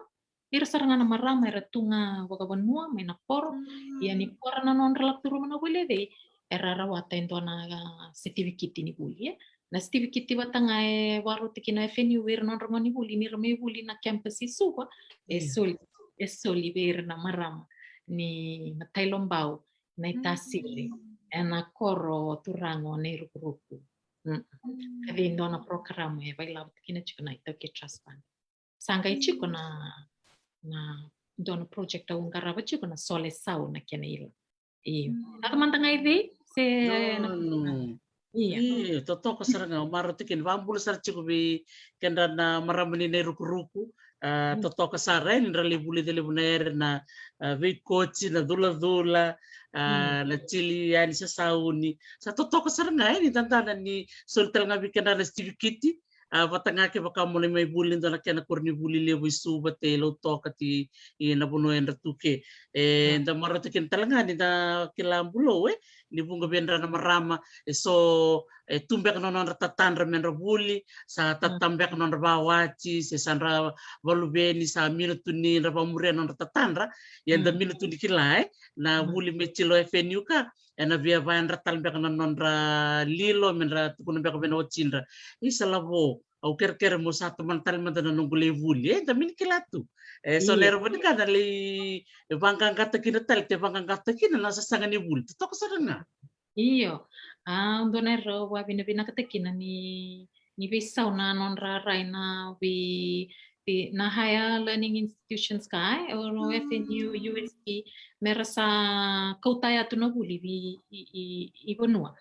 ira sara ga na marama era tu ga vakavanua mai na koro. Mm. Ia ni koro na nodra lako curuma na vuli e cei, era rawata e dua na, a, setivikiti ni vuli, e. Na setivikiti vata ga e vakarautaki na F N U vei ira na nodra gonevuli ni ra mai vuli na campus i Suva, e soli. e soli vei ira na marama ni Matailobau na iTasiri, ena koro turaga o Nairukuruku. Ka vei dua na porokaramu e vakailavo kina tiko na iTaukei Trust Fund. Sa qai tiko na, na dua na project au qarava tiko na Sole Sau na kena ila. Io. Cava mada ga i vei se na... Io, totoka sara ga, marau tiko ni vakabula sara tiko vei kedra na marama ni Nairukuruku. A, totoka sara e ni dra lai vulica levu na ere na, a, veikoti, na culacula, a, na tili yani sa sauni. Sa totoka sara ga e ni dadana ni soli tale ga vei kedra na sitivikiti. A, vata ga kevaka mo lai mai vuli dua na kena koronivuli levu i Suva, te Lautoka, te i na vanua edra tu ke. E da marautaka kina tale ga ni da kila Bulou e ni vuqa vei dra na marama e so e tu beka na nodra tatadra me dra vuli, sa tata beka na nodra vawati se sa dra valuveni, sa mina tu ni dra vamuria na nodra tatadra. Ia da mina tu ni kila e na vuli me tilo e feniuka ena via vaya dra tale beka na nodra lilo me dra tukuna beka vei na watidra, isa lavo, au kerekere mo sa tomana tale mada na noqu lai vuli. E da mini kila tu e so na era vani ka na lai vaqaqata kina tale, te vaqaqata kina na sasaga ni vuli. Totoka sara ga. Io. A, dua na era au vavinavinakata kina ni ni veisau na nodra rai na vei, vei na higher learning institutions ka e o F N U, U S P, me ra sa kauta yatu na vuli vei i, i, i vanua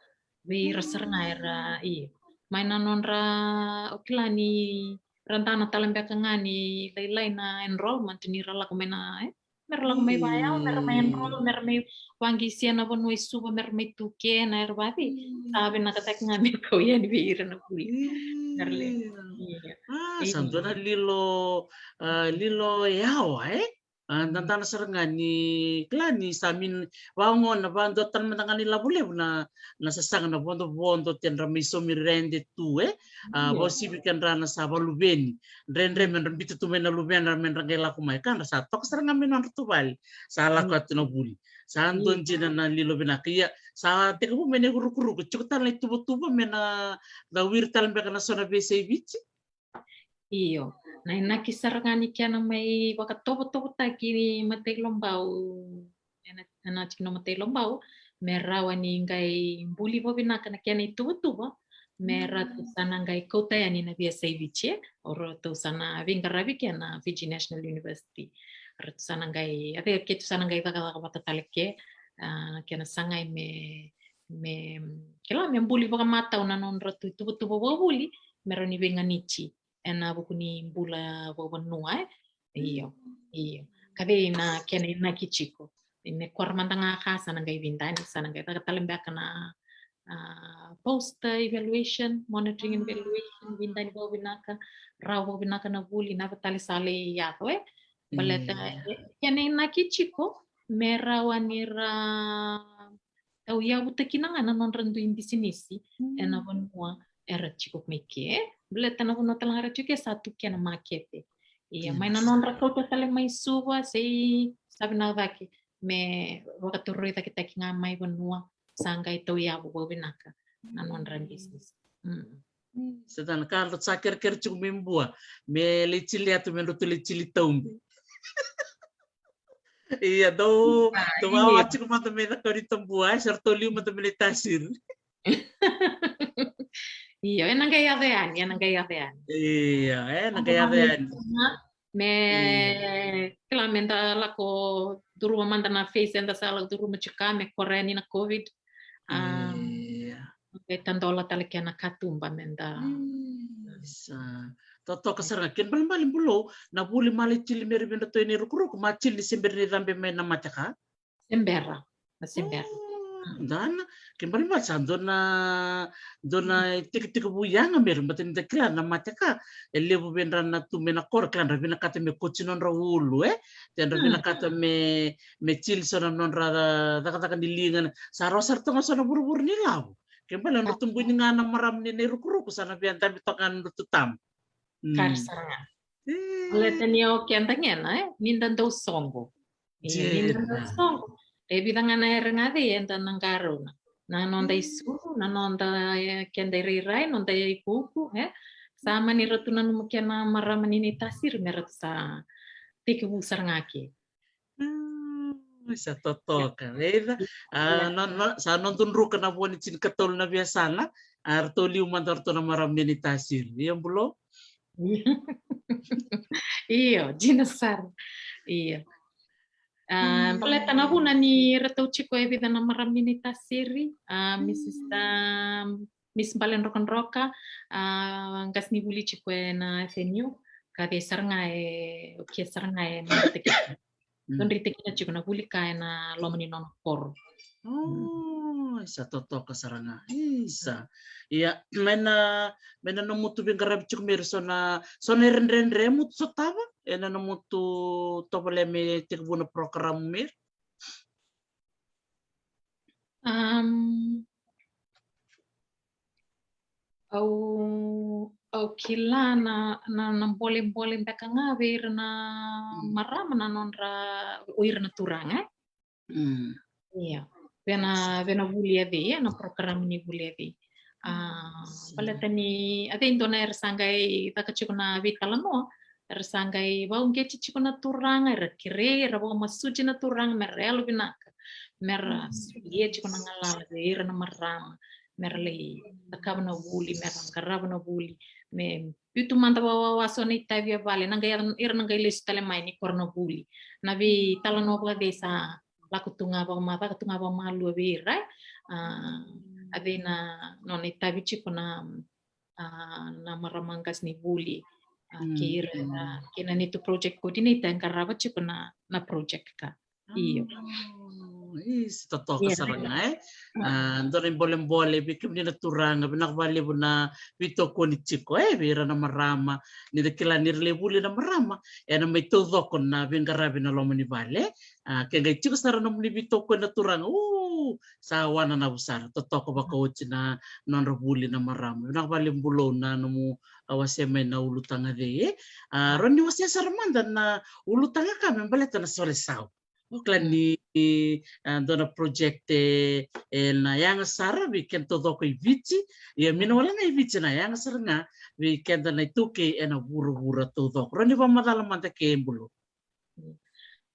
vei ira sara ga era i mai na nodra, o kila ni ra dana tale beka ga ni lailai na enrollment ni ra lako mai na e me ra lako mai vayau, me ra mai enroll, me ra mai vaqisia na vanua i Suva, me ra mai tu ke na era vavi. Sa vinakataki ga me kau yani vei ira na vuli. Me ra le. A, sa dua na lilo, a, lilo yawa e. A, dadana sara ga ni kila ni sa min vagona vadua tale mada ga ni lavo levu na na sasaga na vodovodo te dra mai saumi rede tu e. A, vausivi kedra na sa valuveni dredre me dra biuta tu mai na luvena me dra qai lako mai ka dra sa toka sara ga me nodra tu vale. Sa lako atu na vuli. Sa dua dina na lilo vinaka. Ia sa tekivu mai na irukuruku tiko tale na ituvatuva me na da wiri tale beka na so na veiyasai Viti. Io, na inaki sara ga ni kena mai vakatovotovotaki ni Matailobau ena, ena tiki na Matailobau me rawa ni qai buli vavinaka na kena ituvatuva me ratou sa na qai kauta yani na veiyasai Viti e o ratou sa na veiqaravi ke na Fiji National University. Ratou sa na qai, a vei ketou sa na qai cakacaka vata tale ke, a, kena sagai me, me kila me buli vakamatau na nodratou ituvatuva vakavuli me rawa ni veiganiti ena vuku ni bula vakavanua e. Io, io. Ka vei na kena inaki tiko me kora mada ga ka sa na qai vidani, sa na qai caka tale beka na, a, post evaluation, monitoring and evaluation, vidani vakavinaka, rawa vakavinaka na vuli na vatali sa lai yaco e. Baleta e, kena inaki tiko me rawa ni ra tauyavutakina ga na nodra dui bisinisi ena vanua era tiko mai ke. Baleta na vanua tale ga era tiko ke sa tu kena makete. Ia mai na nodra kauta tale mai Suva se i sa vinaka cake me vakatoroi caketaki ga mai vanua sa qai tauyavu vakavinaka na nodra bisinisi. Sa dana ka ratou sa kerekere tiko mai Bua me lai tili atu me dratou lai tili taube. Ia dou, dou vawa tiko mada mai Cakaunitabua e, sa ratou liu mada mai Naitasiri. Io, ena qai yaco yani, ena qai yaco yani. Io, ena qai yaco yani. Me kila me da lako curuma mada na phase eda sa lako curuma tiko ka me kore yani na COVID. Io. E tadola tale kena katuba me da. Sa totoka sara ga kena balebale Bulou na vuli ma lai tili mai vei dratou ena irukuruku ma tili ni se bera ni cabe mai na mate ka. Se bera, na se bera. Dana, kena balebale sa dua na, dua na tekitekivu yaga me ra bata ni da kila na mate ka e levu vei dra na tu mai na koro, kila dra vinakata me koti nodra ulu e, te dra vinakata me me tili so na nodra cakacaka ni liga, sa rawa sara toka so na vuravura ni lavo. Ke bale nodra tubuni ga na marama ni na irukuruku sa na via dabe toka ga na nodra tutama. Kara sara ga. Baleta ni o keda gena e ni da dau soqo. Ni da dau soqo e vica ga na era ga cei eda na qarauna. Na noda isulu, na noda keda irairai, noda ikuku e. Sa mani ratu nanuma kena marama ni na itasiri me ratu sa tekivu sara ga ke. Mm, sa totoka, veica. Ah, na, na, sa noda druka na vua ni tinikatolu na veiyasana. Ah, ratou liu mada ratou na marama ni Tasiri. Io, Bulo? Io, dina sara. Io. Ah, baleta na vuna ni ratou tiko e vica na marama ni Tasiri. Ah, Mrs, ah, Miss Bale Drokadroka, ah, qasenivuli tiko ena F N U, ka vei sara ga e, o ke sara ga e, dodrita kina tiko na vuli ka ena loma ni nona koro. Oh, isa totoka sara ga. Isa. Ia, mai na, mai na nomu tu veiqaravi tiko Mary, so na, so na dredredre mutu sotava ena nomu tu tovolea me tekivu na program Mary? Um, au, au kila na, na, na bolebole beka ga vei ira na marama na nodra, o ira na turaga, e? Ia. Vei na, vei na vuli a vei, e, na program ni vuli a vei. Ah, baleta ni a vei dua na era sa qai caka tiko na veitalanoa, era sa qai vauqeti tiko na turaga, era kerei, era vakamasuti na turaga mera yalovinaka, mera solia tiko na galala vei ira na marama, mera lai cakava na vuli, mera qarava na vuli, me biu tu mada vakawawa so na itavi e vale, na qai, ira na qai lesu tale mai ni koro na vuli. Na veitalanoa vakacei sa lako tu ga vakama, caka tu ga vakamalua vei ira, e? Ah, a vei na nona itavi tiko na, ah, na marama qasenivuli, ah, kei ira, ah, kei na neitou project coordinator e qarava tiko na, na project ka. Io. Oh, isa totoka sara ga, e? Ah, dua na ibolebole vei kemuni na turaga, vinaka vakalevu na veitokoni tiko, e, vei ira na marama. Ni da kila ni ra lai vuli na marama, ena mai taucoko na veiqaravi na loma ni vale. Ah, ke qai tiko sara nomuni veitokoni na turaga, u, sa wananavu sara, totoka vakaoti na nodra vuli na marama. Vinaka vakalevu Bulo na nomu, ah, wasea mai na ulutaga cei, e? Ah, rawa ni wasea sara mada na ulutaga ka me baleta na Sole Sau. O kila ni, ah, dua na project e, ena yaga sara vei keda taucoko i Viti. Ia, me na wale ga i Viti, na yaga sara ga vei keda na iTaukei ena vuravura taucoko. Rawa ni vakamacala mada ke, Bulo?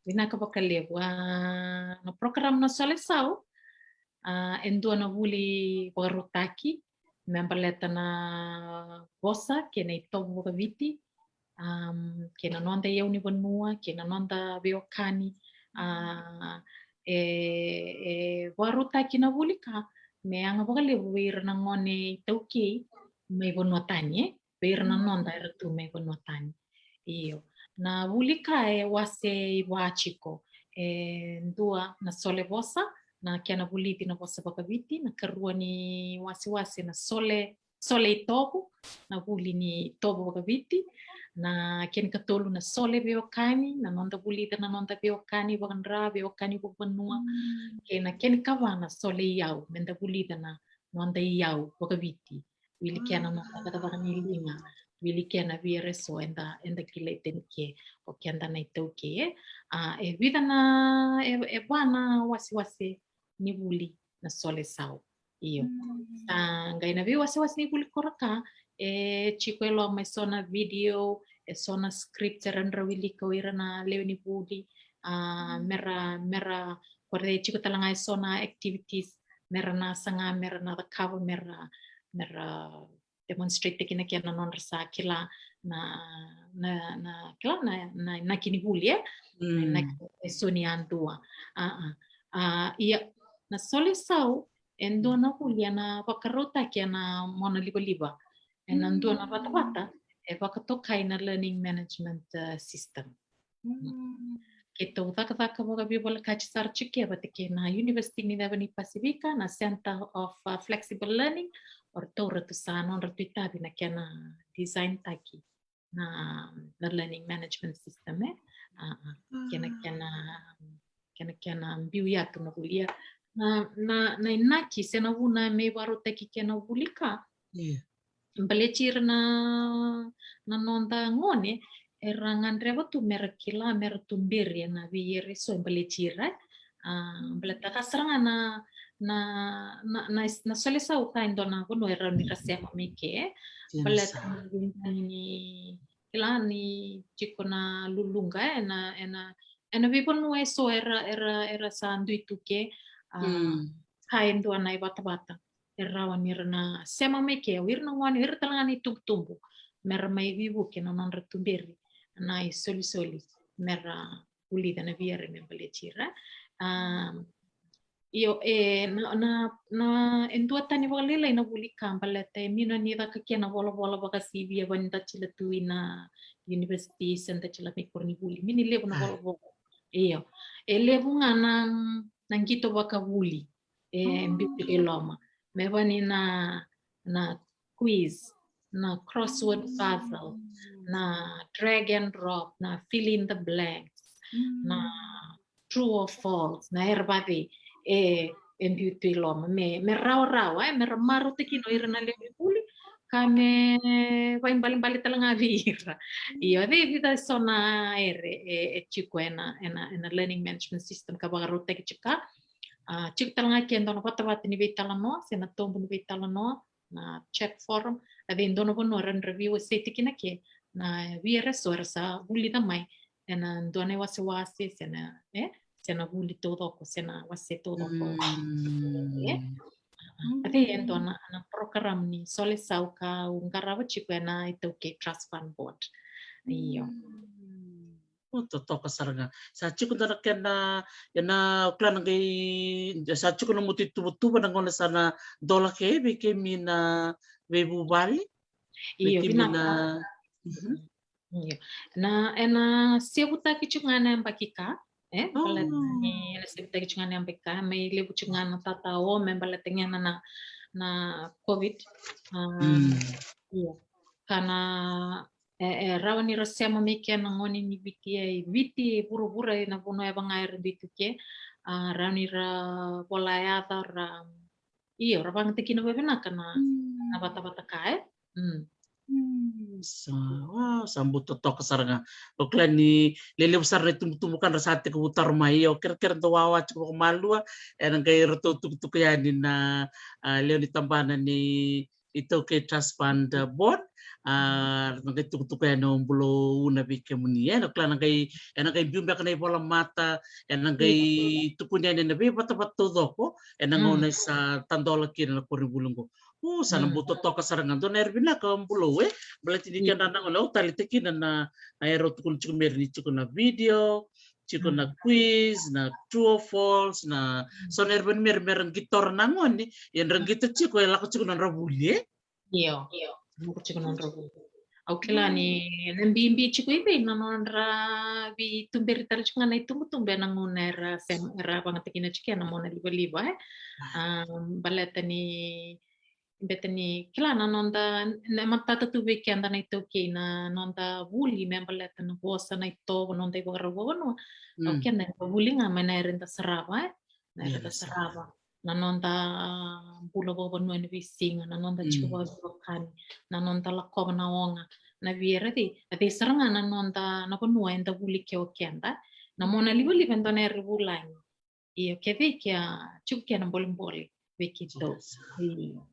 Vinaka vakalevu. Ah, na program na Sole Sau, ah, e dua na vuli vakarautaki me baleta na vosa kei na itovo vakaviti, um, kei na noda iyau ni vanua, kei na noda veiwekani. Ah, e, e vakarautaki na vuli ka me yaga vakalevu vei ira na gone iTaukei mai vanua tani, e? Vei ira na noda era tu mai vanua tani. Io. Na vuli ka e wase i va tiko. E dua na Sole Vosa, na kena vulici na vosa vakaviti, na karua ni wasewase na Sole, Sole Itovo, na vuli ni itovo vakaviti, na kena ikatolu na Sole Veiwekani, na noda vulica na noda veiwekani vakadra, veiwekani vakavanua, kei na kena ikava na Sole Iyau, me da vulica na noda iyau vakaviti. Wili kena na cakacaka ni liga, wili kena vei ira eso eda, eda kilai tani ke, o keda na iTaukei, e. Ah, e vica na, e, e va na wasewase ni vuli na Sole Sau. Io. Sa qai na veiwasewase ni vuli kora ka, e tiko e loma eso na video, eso na script era na wilika o ira na lewe ni vuli, ah, mera, mera, kora e tiko tale ga eso na activities mera na saga, mera na cakava, mera, mera demonstrate kina kei na nodra sa kila na, na, na, kila na, na, na inaki ni vuli, e? Na inaki eso ni yadua. Ah, ah. Ah, ia, na Sole Sau e dua na vuli ena vakarautaki ena mona livaliva. Ena dua na vatavata e vakatokai na learning management, eh, system. Keitou cakacaka vakaveivolekati sara tiko vata kei na University ni Ceva ni Pasifika, na Center of, uh, Flexible Learning, o ratou ratou sa nodratou itavi na kena design taki na, na learning management system, e? Ah, ah. Kena, kena, kena, kena biu yatu na vuli, ia. Na, na, na inaki se na vuna me vakarautaki kei na vuli ka. Io. Baleti ira na, na noda gone, era gadreva tu mera kila, mera tuberi ena veiera eso e baleti ira, e. Ah, baleta ka sara ga na, na, na, na, na Sole Sau ka e dua na vanua e rawa ni ra sema mai ke, e. Baleta na veiqaravi ni, kila ni tiko na luluqa, e, ena, ena, ena veivanua eso era, era, era sa dui tu ke, a, ka e dua na ivatavata e rawa ni ra na sema mai ke o ira na gone, o ira tale ga na itubutubu, me ra mai veivuke na nodra tuberi na isolisoli, me ra vulica na via ira me baleti ira. A, io, e, na, na, na, e duatani vakalailai na vuli ka baleta e mini ni caka kena volavola vakasivia vani da tila tu ina university se da tila mai koronivuli. Mini levu na volavola. Io. E levu ga na, na qito vakavuli e biu tiko i loma. Me vani na, na quiz, na crossword puzzle, na drag and drop, na fill in the blanks, na true or false, na era vavei, e, e biu tu i loma. Me, me rawarawa, e, me ra marautaki kina o ira na lewe ni vuli, ka me vaibalebale tale ga vei ira. Io, e vica eso na era e, e tiko ena, ena, ena learning management system ka vakarautaki tiko ka. A, tiko tale ga ke dua na vatavata ni veitalanoa, se na tobu ni veitalanoa, na chat forum, a vei dua na vanua ra na veiwaseitaki kina ke na via era so era sa vulica mai ena dua na iwasewase, se na, e, se na vuli taucoko, se na wase taucoko. E? A vei e dua na, na program ni Sole Sau ka au qarava tiko ena iTaukei Trust Fund Board. Io. O, totoka sara ga. Sa tiko dua na kena, ena kila na qai, sa tiko na motu ituvatuva na gauna sa na dola ke vei kemi na veivuvale. Io, vinaka. Io. Na, ena sevutaki tiko ga na yabaki ka, e? Baleta ni ena sevutaki tiko ga na yabaki ka, me levu tiko ga na tataomi baleta ga na, na, na COVID. A, io. Ka na, e, e rawa ni ra sema mai ke na gone ni Viti, e, Viti, vuravura, ena vanua e vaka ga era dui tu ke. A, rawa ni ra vola yaca, ra, io, ra vakayagataki kina vavinaka na, na vatavata ka, e? Sa, wow, sa bau totoka sara ga. O kila ni lelevu sara na itubutubu ka ra sa tekivu taro mai. Io, kerekere dau wawa tiko vakamalua, ena qai ratou tukutuku yani na, a, lewe ni tabana ni iTaukei Trust Fund, a, Board, a, ratou qai tukutuku yani o Bulou na vei kemuni. Ena kila na qai, ena qai biu beka na ivola mata, ena qai tukuni yani na veivatavata taucoko ena gauna sa tadola kina na koronivuli qo. O, sa na bau totoka sara ga. Dua na era vinaka Bulou, e? Baleta ni kedra na gone, au taleitaka kina na, na era au tukuna tiko mai ni tiko na video, tiko na quiz, na true or false, na so na era vani me ra, me ra qitora na gone, ia era qito tiko, e lako tiko na nodra vuli, e? Io, io. Lako tiko na nodra vuli. Au kila ni na bibi tiko i vei na nodra veituberi tale tiko ga na itubutubu ena gauna era sema, era vakayagataki kina tiko na mona livaliva, e? A, baleta ni beta ni kila na noda, na matata tu vei keda na iTaukei na noda vuli me baleta na vosa, na itovo, noda ivakarau vakavanua. Au keda eda vuli ga mai na era eda sarava, e? Na era eda sarava. Na noda bula vakavanua ena veisiga, na noda tiko vakaveiwekani, na noda lakova na oga, na vei era cei, a cei sara ga na noda, na vanua eda vuli ke o keda. Na mona livaliva e dua na era vulagi. Io, kevei ke a tiko kena bolebole vei keitou. Io.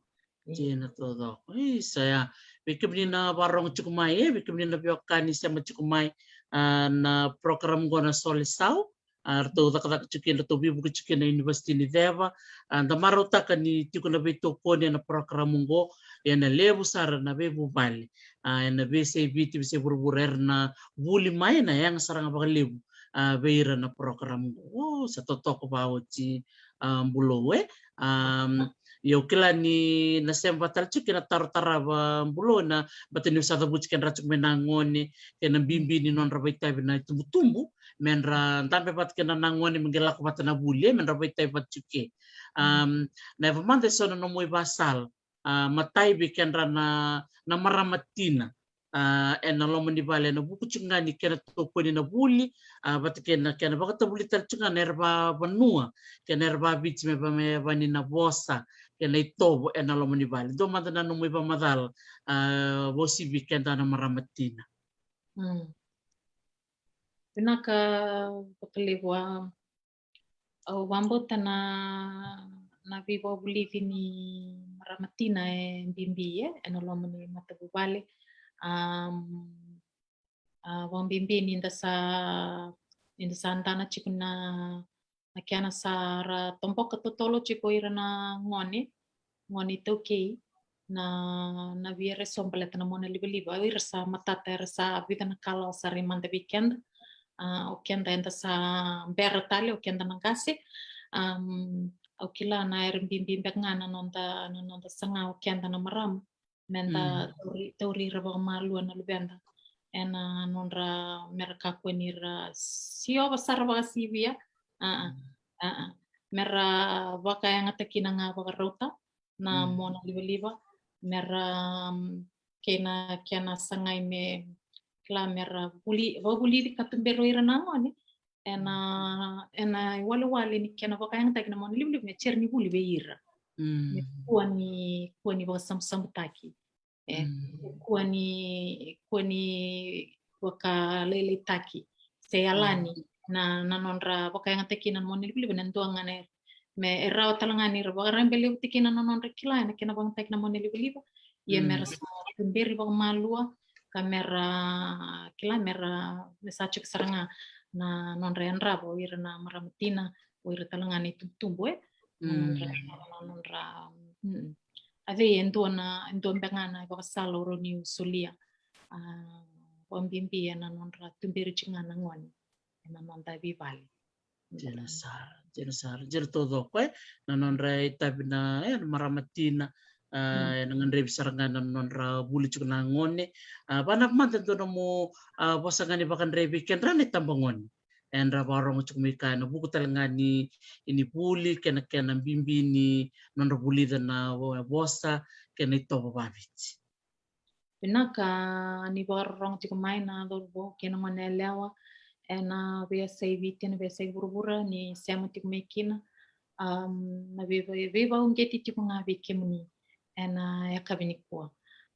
Dina taucoko. Isa ya. Vei kemuni na vakarorogo tiko mai, e, vei kemuni na veiwekani sema tiko mai, a, na program qo na Sole Sau. A, ratou cakacaka tiko kina, ratou veivuke tiko kina na University ni Ceva. A, da marautaka ni tiko na veitokoni ena program qo, ena levu sara na veivuvale. A, ena veiyasai Viti, veiyasai vuravura era na vuli mai, na yaga sara ga vakalevu a, vei ira na program qo. O, sa totoka vakaoti, a, Bulou, e. A, io, au kila ni na sema vata tale tiko kei na taro tarava Bulou, na bata niu sa cavuti kedra tiko mai na gone, kei na bibi ni nodra vakaitavi na itubutubu, me ra dabe vata kei na gone me qai lako vata na vuli, e, me ra vakaitavi vata tiko ke. A, na yava mada e so na nomu ivakasala, a, matai vei kedra na, na marama tina, a, ena loma ni vale, ena vuku tiko ga ni kena tokoni na vuli, a, vata kei na kena vakatavulici tale tiko ga na era vakavanua kei na era vakaviti me va, me vani na vosa kei na itovo ena loma ni vale. Dua mada na nomu ivakamacala, a, vakauasivi vei keda na marama tina. Vinaka vakalevu, a, au vakabauta na, na veivakavulici ni marama tina e bibi, e, ena loma ni matavuvale. Am, A, vakabibi ni da sa, ni da sa dana tiko na, na kena sa ra toboka totolo tiko ira na gone, gone iTaukei, na, na via reso baleta na mona livaliva. O ira sa matata era sa vica na kalawa sa rai mada vei keda. A, o keda eda sa bera tale, o keda na qase. Am, au kila na era bibi beka ga na noda, na noda saga o keda na marama. Me da tauri, tauri ira vakamalua na luveda ena nodra, mera kakua ni ra siova sara vakasivia. A, a, a, a. Mera vakayagataki na ga vakarauta na mona livaliva. Mera, mm, kei na kena sagai me, kila, mera vuli, vakavulici ka tuberi ira na gone ena, ena iwalewale ni kena vakayagataki na mona livaliva me sere ni vuli vei ira. Me kua ni, kua ni vakasabusabutaki. E, kua ni, kua ni vakalailaitaki se yalani na, na nodra vakayagataki na mona livaliva na dua ga na, me e rawa tale ga ni ra vakarabelevutaki na, na nodra kila ena kena vakayagataki na mona livaliva. Ia mera sa tuberi vakamalua ka mera kila, mera, me sa tiko sara ga na nodra yadrava o ira na marama tina, o ira tale ga na itubutubu, e. Na nodra, na nodra, mm. A cei e dua na, e dua beka ga na ivakasala o rau niu solia. A, vakabibi ena nodra tuberi tiko ga na gone ena noda veivale. Dina sara, dina sara, dina taucoko, e. Na nodra itavi na, e, na marama tina, a, ena gadrevi sara ga na nodra vuli tiko na gone. A, vana mada dua nomu, a, vosa ga ni vakadrevi kedrana itabagone. Era vakarogo tiko mai kea ena vuku tale ga ni, ni vuli kei na kena bibi ni nodra vulica na vo-, vosa kei na itovo vakaViti. Vinaka ni vakarorogo tiko mai na cauravou kei na gone yalewa ena veiyasai Viti, ena veiyasai vuravura ni sema tiko mai kina. Am, na vei, vei, veivakauqeti tiko ga vei kemuni ena yakavi nikua.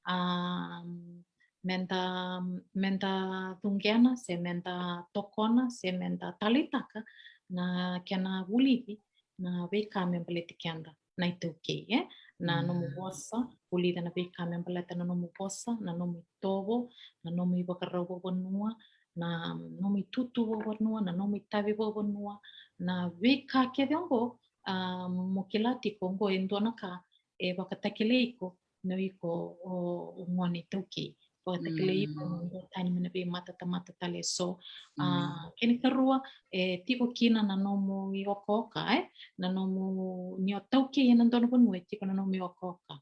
Am, meda, meda cuqena se meda tokona se meda taleitaka na kena vulici na veika me baleti keda na iTaukei, e? Na nomu vosa, vulica na veika me baleta na nomu vosa, na nomu itovo, na nomu ivakarau vakavanua, na nomu itutu vakavanua, na nomu itavi vakavanua, na veika kece oqo, a, mo kila tiko oqo e dua na ka e vakatakilai iko, na iko o, o gone iTaukei. Vakatakilai iko mo dua tani mai na veimatatamata tale eso. A, kena ikarua, e tiko kina na nomu iokaoka, e? Na nomu, ni o taukei ena dua na vanua, e tiko na nomu iokaoka.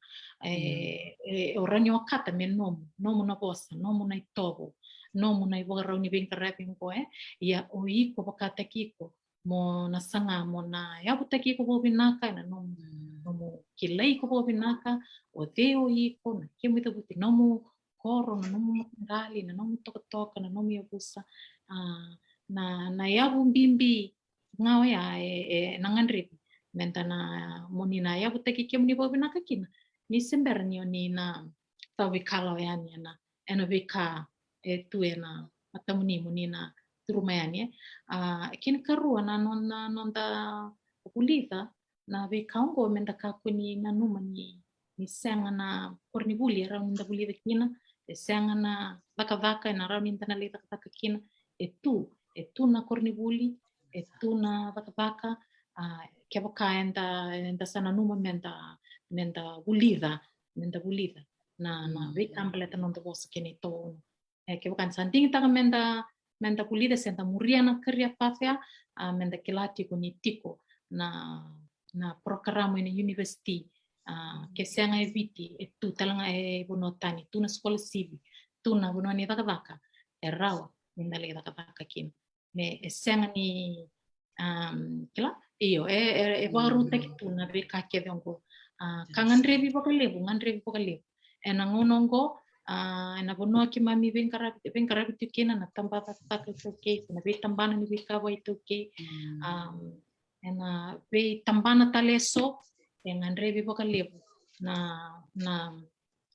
E, e, o rawa ni okata me nomu, nomu na vosa, nomu na itovo, nomu na ivakarau ni veiqaravi oqo, e? Ia o iko vakataki iko mo na saga mo na yavutaki iko vakavinaka ena nomu, nomu kilai iko vakavinaka, o cei o iko, na kemu icavuti, nomu koro, na nomu mataqali, na nomu tokatoka, na nomu yavusa. A, na, na yavu bibi ga oya e, e na gadrevi meda na, mo ni na yavutaki kemuni vakavinaka kina, ni se bera ni o ni na tauvi kalawa yani ena, ena veika e tu ena matamuni mo ni na curuma yani, e. A, kena ikarua na, na, na noda vulica na veika oqo meda kakua ni nanuma ni, ni sega na koronivuli e rawa ni da vulica kina, e sega na cakacaka ena rawa ni da na lai cakacaka kina, e tu, e tu na koronivuli, e tu na cakacaka, a, kevaka eda, eda sa nanuma meda, meda vulica, meda vulica na, na veika baleta na noda vosa kei na itovo. E, kevaka ni sa digitaka meda, meda vulica se da muria na career path ya, a, meda kila tiko ni tiko na, na porokaramu ena university, a, ke sega e Viti, e tu tale ga e vanua tani, tu na scholarship, tu na vanua ni cakacaka e rawa ni da lai cakacaka kina. Me e sega ni, am, kila, io, e, e, e vakarautaki tu na veika kece oqo. A, ka gadrevi vakalevu, gadrevi vakalevu ena gauna oqo, a, ena vanua keimami veiqaravi, veiqaravi tiko kina, na tabacakacaka iTaukei, na veitabana ni veika vakaiTaukei, am, ena veitabana tale eso, e gadrevi vakalevu na, na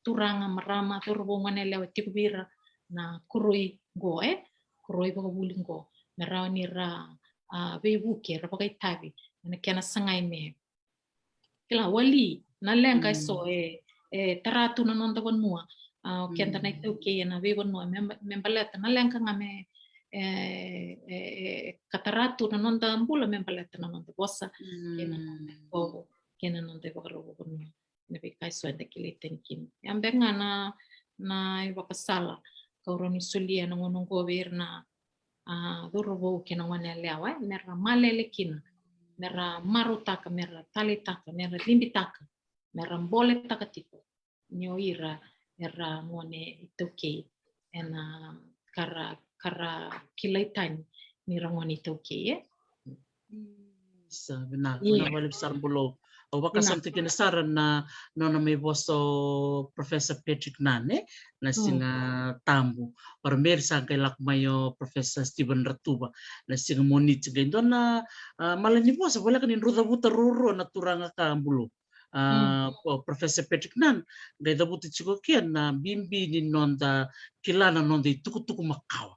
turaga, marama, cauravou, goneyalewa e tiko vei ira na koroi qo, e, koroi vakavuli qo, me rawa ni ra, a, veivuke, ra vakaitavi ena kena sagai me, kila, wali na leqa eso e, e tara tu na noda vanua, A, o keda na iTaukei ena veivanua me, me baleta na leqa ga me e, e, e katara tu na noda bula me baleta na noda vosa kei na noda itovo kei na noda ivakarau vakavanua. Na veika eso eda kilai tani kina. Ia beka ga na, na ivakasala kau rawa ni solia ena gauna oqo vei ira na, a, cauravou kei na gone yalewa, e, mera malele kina, mera marautaka, mera taleitaka, mera libitaka, mera boletaka tiko ni o ira era gone iTaukei ena ka ra, ka ra kilai tani ni ra gone iTaukei, e? Sa vinaka, vinaka vakalevu sara Bulou. Au vakasamataka kina sara na nona mai vosa o Professor Patrick Nunn, e, na Siga Tabu. Vakameri sa qai lako mai o Professor Stephen Ratuva na siga Moniti, qai dua na, a, mala ni vosa, voleka ni drau cavuta ruarua na turaga ka, Bulou. A, o Professor Patrick Nunn qai cavuta tiko ke na bibi ni noda kila na noda itukutuku makawa.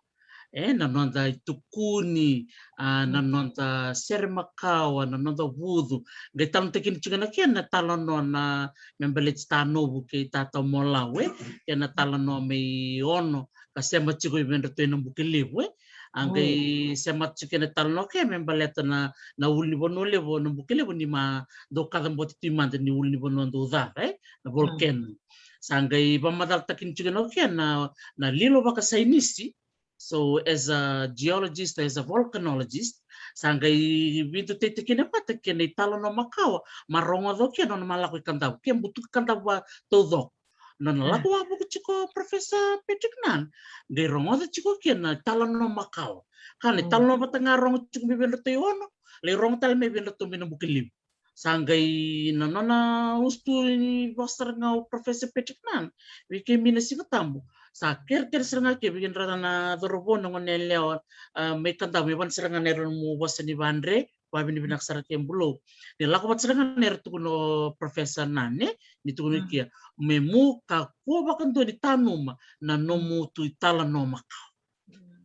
E, na noda itukuni, a, na noda sere makawa, na noda vucu. Qai talanoataki tiko na kena italanoa na me baleti Tanovu kei Tata Molau, e, kena italanoa mai Ono ka sema tiko i vedratou ena Bukelevu, e. A qai sema tiko kena italanoa ke me baleta na, na ulunivanua levu na Bukelevu ni ma dau kacabote tu mada ni ulunivanua dau cava, e, na volcano. Sa qai vakamacalataki tiko na kena, na lilo vakasainisi. So as a geologist, as a volcanologist, sa qai veidutaitaki kina vata kei na italanoa makawa, ma rogoca o kena nona ma lako i Kadavu, ke butuka Kadavu taucoko. Nona lako wavoki tiko o Professor Patrick Nunn, qai rogoca tiko kina italanoa makawa. Ka na italanoa vata ga rogo tiko mai vedratou i Ono, lai rogo tale mai vedratou mai na Bukelevu. Sa qai na nona usutu ni vosa sara ga o Professor Patrick Nunn vei kemi na Siga Tabu. Sa kerekere sara ga ke vei keda na cauravou, na gone yalewa, a, mai Kadavu, me vaka sara ga na nomu vosa ni vadre, vakavinavinaka sara ke Bulou. Ni lako vata sara ga na era tukuna o Professor Nunn, e, ni tukuna ke me mu kakua vakadua ni tanuma na nomu tu italanoa makawa.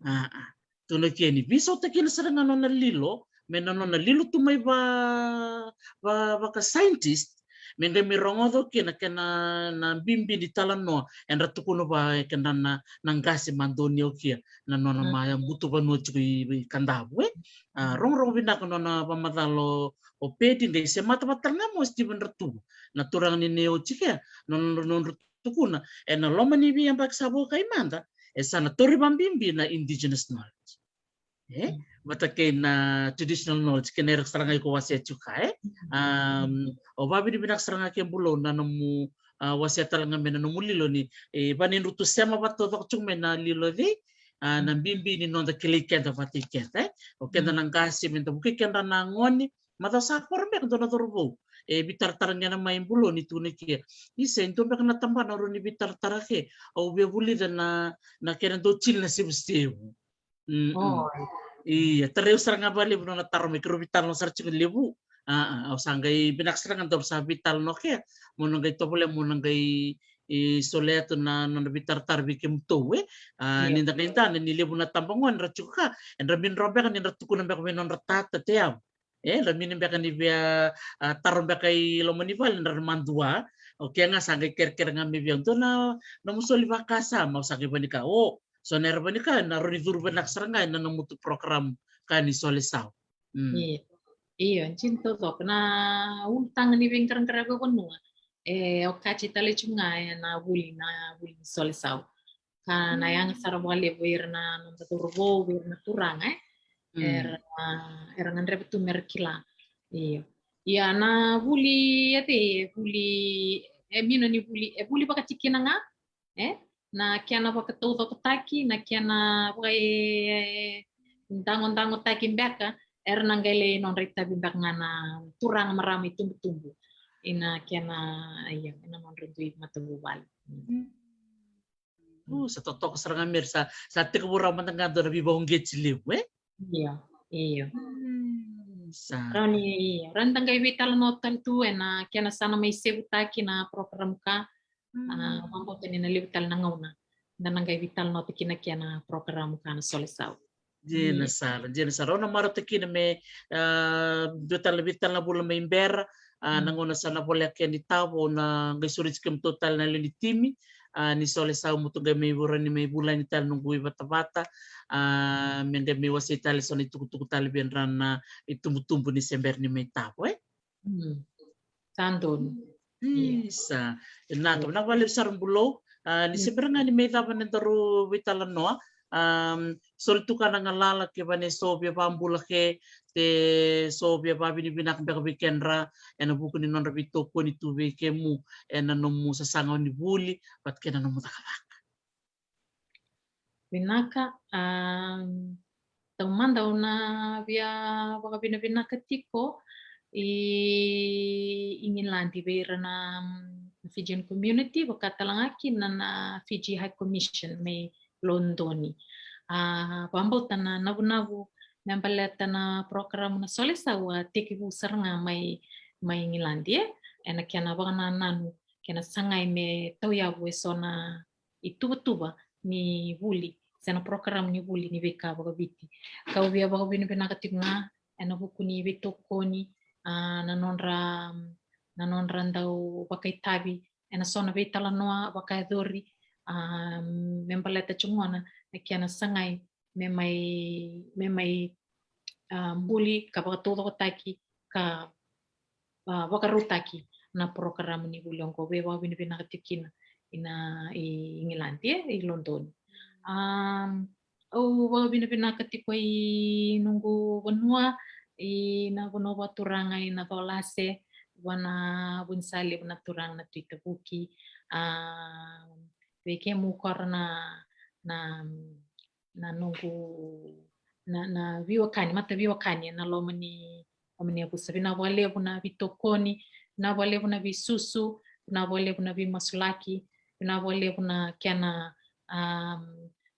A, a. Tukuna ke ni veisautaki kina sara ga nona lilo, me na nona lilo tu mai va, va, vaka scientist, me qai mai rogoca o kena, kena na bibi ni italanoa era tukuna vei keda na, na qase ma donuya o kea na nona ma butu vanua tiko i, i Kadavu, e. A, rogorogo vinaka nona vakamacala o Pedi, qai semata vata tale ga mai o Stephen Ratuva, na turaga ni Nei Oti ke, nona, nona tukuna, ena loma ni veiyabaki sa vakaimada, e sa na tauri vakabibi na indigenous knowledge. E? Vata kei na traditional knowledge, kei na era sara ga iko wasea tiko ka, e? Am, au vakavinavinaka sara ga ke Bulou na nomu, a, wasea tale ga mai na nomu lilo ni, e, vaka ni drau tu sema vata taucoko tiko mai na lilo cei, a, na bibi ni noda kilai keda vata i keda, e? O keda na qase, me da vukei keda na gone, macawa sa koro beka dua na cauravou e veitaratara gena mai Bulou ni tukuna ke, isa, e dua beka na tabana au rawa ni veitaratara ke, au via vulica na, na kena dau tini na sevusevu. Mm-mm. Ia, tarai au sara ga vakalevu nona taro mai, keirau veitalanoa sara tiko levu. A, a, au sa qai vinaka sara ga dou sa veitalanoa ke, mo na qai tovolea mo na qai, e, solia tu na nodra veitaratara vei kemudou, e. A, ni da qai dana ni levu na tabagone era tiko ka, era mini rawa beka ni ra tukuna beka vei nodra tata, tayavu. E, ra mini beka ni via, a, taro beka i loma ni vale, ra madua. O kea ga sa qai kerekere ga mai vei au, dua na nomu soli vakasama, au sa qai vanika, o, so na era vanika, na rawa ni curu vinaka sara ga ena nomu tu program ka ni Sole Sau. Mm. Io, io, dina taucoko. Na ulutaga ni veiqaraqaravi vakavanua e okati tale tiko ga ena vuli, na vuli ni Sole Sau. Ka na yaga sara vakalevu vei ira na noda cauravou, vei ira na turaga, e. Era, era gadreva tu mera kila. Io. Ia na vuli, e cei, e vuli, e mino ni vuli, e vuli vakatikina ga, e? Na kena vakataucokotaki, na kena vaka, e, dagodagotaki beka, era na qai lai nodra itavi beka ga na turaga, marama, itubutubu. Ina kena, ia, ina nodra dui matavuvale. Mm. U, sa totoka sara ga Meri, sa, sa tekivu rawa mada ga dua na veivakauqeti levu, e? Io, io. Mm, sa. Rawa ni, io. Rawa ni da qai veitalanoa tale tu ena kena sa na mai sevutaki na program ka. A, vakabauta ni na levu tale na gauna da na qai veitalanoataki na kena program ka na Sole Sau. Dina sara, dina sara. Au na marautaka kina me, a, dua tale na veitalanoa vula mai bera, a, na gauna sa na voleka yani tiko, au na qai sureti kemudou tale na lewe ni timi, a, ni Sole Sau, mo tu qai mai vura ni mai vulagi tale noqu ivatavata, a, me qai mai wasei tale so na itukutuku tale vei dra na itubutubu ni se bera ni mai tavo, e? Mm. Sa donu. Isa. Vinaka, vinaka vakalevu sara Bulou. A, ni se bera ga ni mai cava na daru veitalanoa. A, soli tu ka na galala ke vane so via vabula ke, te so via vavinavinaka beka vei kedra, ena vuku ni nodra veitokoni tu vei kemu, ena nomu sasaga ni vuli, vata kei na nomu cakacaka. Vinaka, a, taumada au na via vakavinavinaka tiko i, i Igiladi vei ira na, mm, Fijian community, vaka tale ga kina na Fiji High Commission mai Lodoni. A, vakabauta na navunavu me baleta na program na Sole Sau a tekivu sara ga mai, mai Igiladi, e? Ena kena vakanananu, kena sagai me tauyavu eso na ituvatuva ni vuli, se na program ni vuli ni veika vakaviti. Kau via vakavinavinaka tiko ga ena vuku ni veitokoni, a, na nodra, na nodra dau vakaitavi ena so na veitalanoa vakayacori, a, me baleta tiko gona na kena sagai me mai, me mai, a, buli ka vakataucokotaki ka, a, vakarautaki na program ni vuli oqo, via vakavinavinaka tiko kina ina i Igiladi, e, i Lodoni. A, au vakavinavinaka tiko i noqu vanua, i na vanua vakaturaga i Nacolase, vua na vunisalevu na turaga na Tui Tavuki. A, vei kemu kora na, na, na noqu, na, na veiwekani, mata veiwekani ena loma ni, loma ni yavusa. Vinaka vakalevu na veitokoni, vinaka vakalevu na veisusu, vinaka vakalevu na veimasulaki, vinaka vakalevu na kena, a,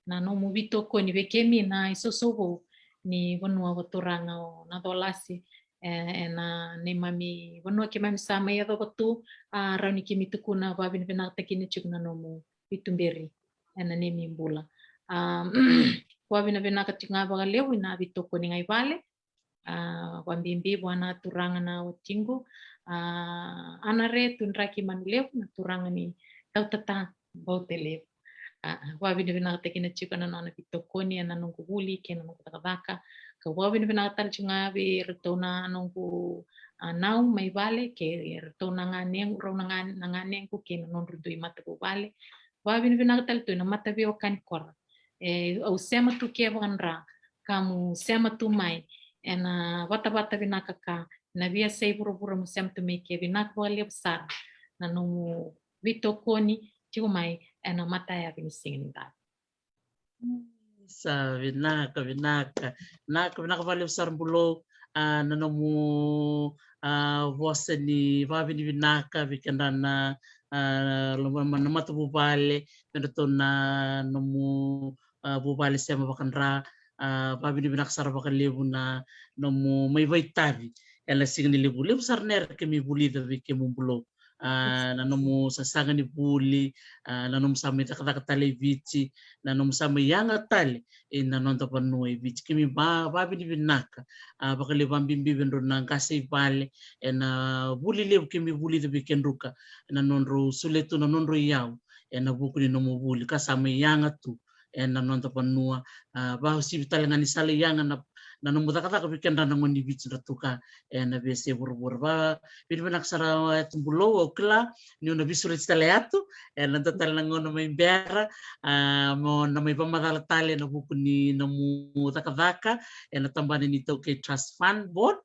na nomu veitokoni vei kemi na isoso vou ni vanua vakaturaga o Nacolase, e, ena neimami vanua keimami sa mai yacova tu, a, rawa ni keimami tukuna vakavinavinakataki kina tiko na nomu veituberi ena neimami bula. A, vakavinavinaka tiko ga vakalevu ina veitokoni ga i vale, a, vakabibi vua na turaga na watiqu, a, Anare Tudraki Manulevu, na turaga ni Tautata Bautalevu. A, a, vakavinavinakataki kina tiko na nona veitokoni ena noqu vuli kei na noqu cakacaka. Kau vakavinavinaka tale tiko ga vei iratou na noqu, a, nau mai vale, kei iratou na ganequ, rau na ga-, na ganequ kei na nodru dui matavuvale. Vakavinavinaka tale tu ina mata veiwekani kora. E, au sema tu ke vakadra, ka mu sema tu mai ena vatavata vinaka ka na veiyasai vuravura, mu sema tu mai ke. Vinaka vakalevu sara na nomu veitokoni tiko mai ena matayavi ni siga ni davu. Sa vinaka, vinaka. Vinaka, vinaka vakalevu sara Bulou, a, na nomu, a, vosa ni vakavinavinaka vei kedra na, a, loma na matavuvale, me ratou na nomu, a, vuvale sema vakadra, a, vakavinavinaka sara vakalevu na nomu mai vakaitavi ena siga ni levu. Levu sara na era keimami vulica vei kemu Bulou. A, na nomu sasaga ni vuli, a, na nomu sa mai cakacaka tale i Viti, na nomu sa mai yaga tale ina noda vanua i Viti. Keimami va-, vakavinavinaka, a, vakalevu, vakabibi vei drau na qase i vale ena vuli levu keimami vulica vei kedruka, na nodrau solia tu na nodrau iyau ena vuku ni nomu vuli ka sa mai yaga tu ena noda vanua. A, vakauasivi tale ga ni sa lai yaga na, na nomu cakacaka vei kedra na gone ni Viti, drau tu ka ena veiyasai vuravura. Vakavinavinaka sara, e, tu Bulou, au kila niu na veisureti tale yatu ena dua tale na gauna mai bera, a, mo na mai vakamacala tale ena vuku ni nomu cakacaka ena tabana ni iTaukei Trust Fund Board.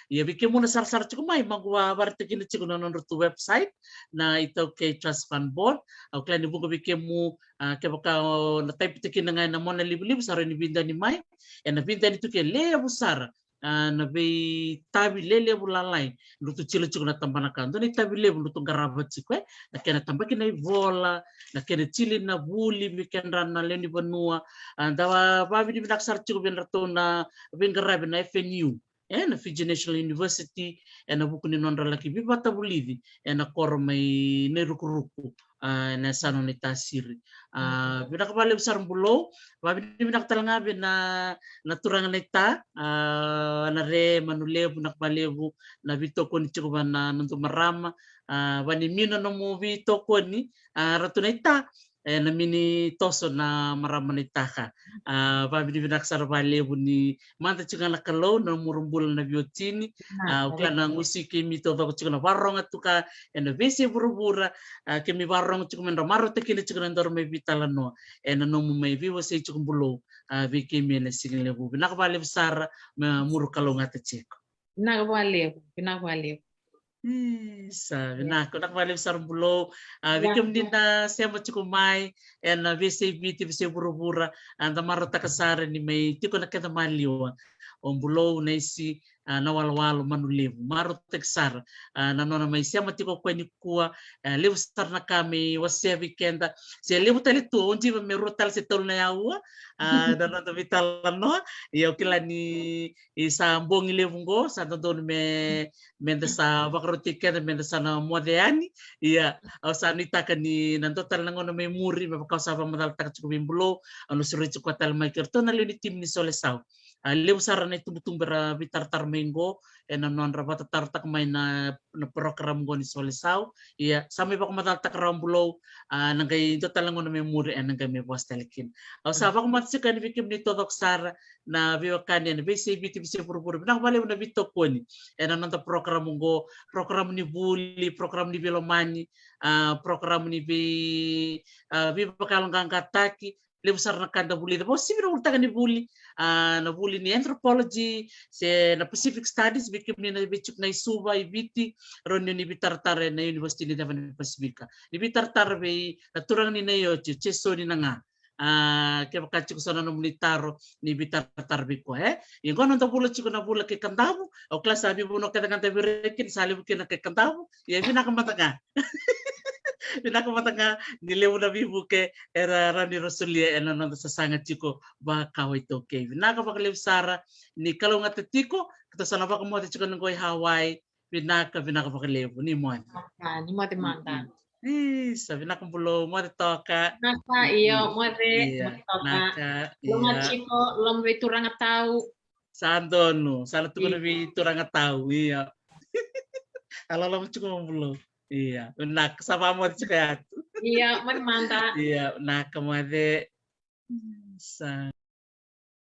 Ia vei kemuna sarasara tiko mai, maqu vakaraitaka kina tiko na nodratou website na iTaukei Trust Fund Board. Au kila ni vuqa vei kemu, a, kevaka o na taipi-taki kina ga ena monalivaliva, sa rawa ni veidani mai. Ena veidani tu ke, levu sara, a, na veitavi lelevu lalai drau tu tilo tiko na tabana ka. Dua na itavi levu drau tu qarava tiko, e, na kena tabaki na ivola, na kena tili na vuli vei kedra na lewe ni vanua. A, da va-, vakavinavinaka sara tiko vei dratou na veiqaravi na F N U, e, na Fiji National University, ena vuku ni nodra laki veivakavulici ena koro mai Nairukuruku, a, ena yasana o Naitasiri. A, vinaka vakalevu sara Bulou, vakavinavinaka tale ga vei na, na turaga Naita, a, na Re Manulevu, vinaka vakalevu na veitokoni tiko vua na noda marama, a, vua ni mini nomu veitokoni, a, Ratu Naita, ena mini toso na marama Naita ka. A, vakavinavinaka sara vakalevu ni mada tiko ga na Kalou na nomu bula na veiwatini. A, au kila na gusi keimami taucoko tiko na vakarorogo tu ka ena veiyasai vuravura, a, keimami vakarorogo tiko me ra marautaka kina tiko na noda mai veitalanoa ena nomu mai veiwasei tiko Bulou, a, vei keimami ena siga levu. Vinaka vakalevu sara, me muri kalougata tiko. Vinaka vakalevu, vinaka vakalevu. Isa, vinaka, vinaka vakalevu sara Bulou. A, vei kemuni na sema tiko mai ena veiyasai Viti, veiyasai vuravura, a, da marautaka sara ni mai tiko na keda maliwa o Bulou Naisi, a, Nawalowalo Manulevu. Marautaki sara, a, na nona mai sema tiko koya nikua, a, levu sara na ka me wasea vei keda. Se levu tale tu, au diva me rua tale se tolu na aua, a, na noda veitalanoa. Ia au kila ni sa bogi levu qo, sa dodonu me, meda sa vakaroti keda, meda sa na moce yani. Ia au sa nuitaka ni na dua tale na gauna mai muri, me vaka au sa vakamacalataka tiko vei Bulou, au na sureti koya tale mai kei ratou na lewe ni timi ni Sole Sau. A, levu sara na itubutubu era veitaratara mai qo ena nodra vakatataro taka mai na, na program qo ni Sole Sau. Ia sa mai vakamacalataka rawa Bulou, a, na qai dua tale na gauna me muri ena qai me vosa tale kina. Au sa vakamatatikani vei kemuni taucoko sara na veiwekani ena veiyasai Viti, veiyasai vuravura. Vinaka vakalevu na veitokoni ena noda program qo, program ni vuli, program ni veilomani, a, program ni vei, a, veivakayaloqaqataki, levu sara na ka da vulica. Vakauasivi na ulutaga ni vuli, a, na vuli ni anthropology se na Pacific Studies, vei kemuni na vei tiko na i Suva, i Viti, rawa ni ni veitaratara ena University ni Ceva ni Pasifika. Ni veitaratara vei na turaga ni Naioti, o Jesoni Naga. A, kevaka tiko so na nomuni taro, ni veitaratara vei koya, e? Ia qo na noda vula tiko na vula kei Kadavu, au kila sa veivanua kece ga da veirai kina sa levu kina kei Kadavu, ia vinaka mada ga. Vinaka mada ga ni levu na veivuke era rawa ni ra solia ena noda sasaga tiko vakawa iTaukei. Vinaka vakalevu sara ni kalougata tiko, keitou sa na vakamoce tiko na qo i Hawaii. Vinaka, vinaka vakalevu, ni moce. Vinaka, ni moce mada. Isa, vinaka Bulou, moce toka. Vinaka, io, moce, io, moce toka. Vinaka, io. Loma tiko, loma vei turaga tau. Sa donu, sa na tukuna vei turaga tau, io. A loloma tiko mo Bulou. Io, vinaka, sa vakamoce tiko yatu. Io, moce mada. Io, vinaka moce. Sa.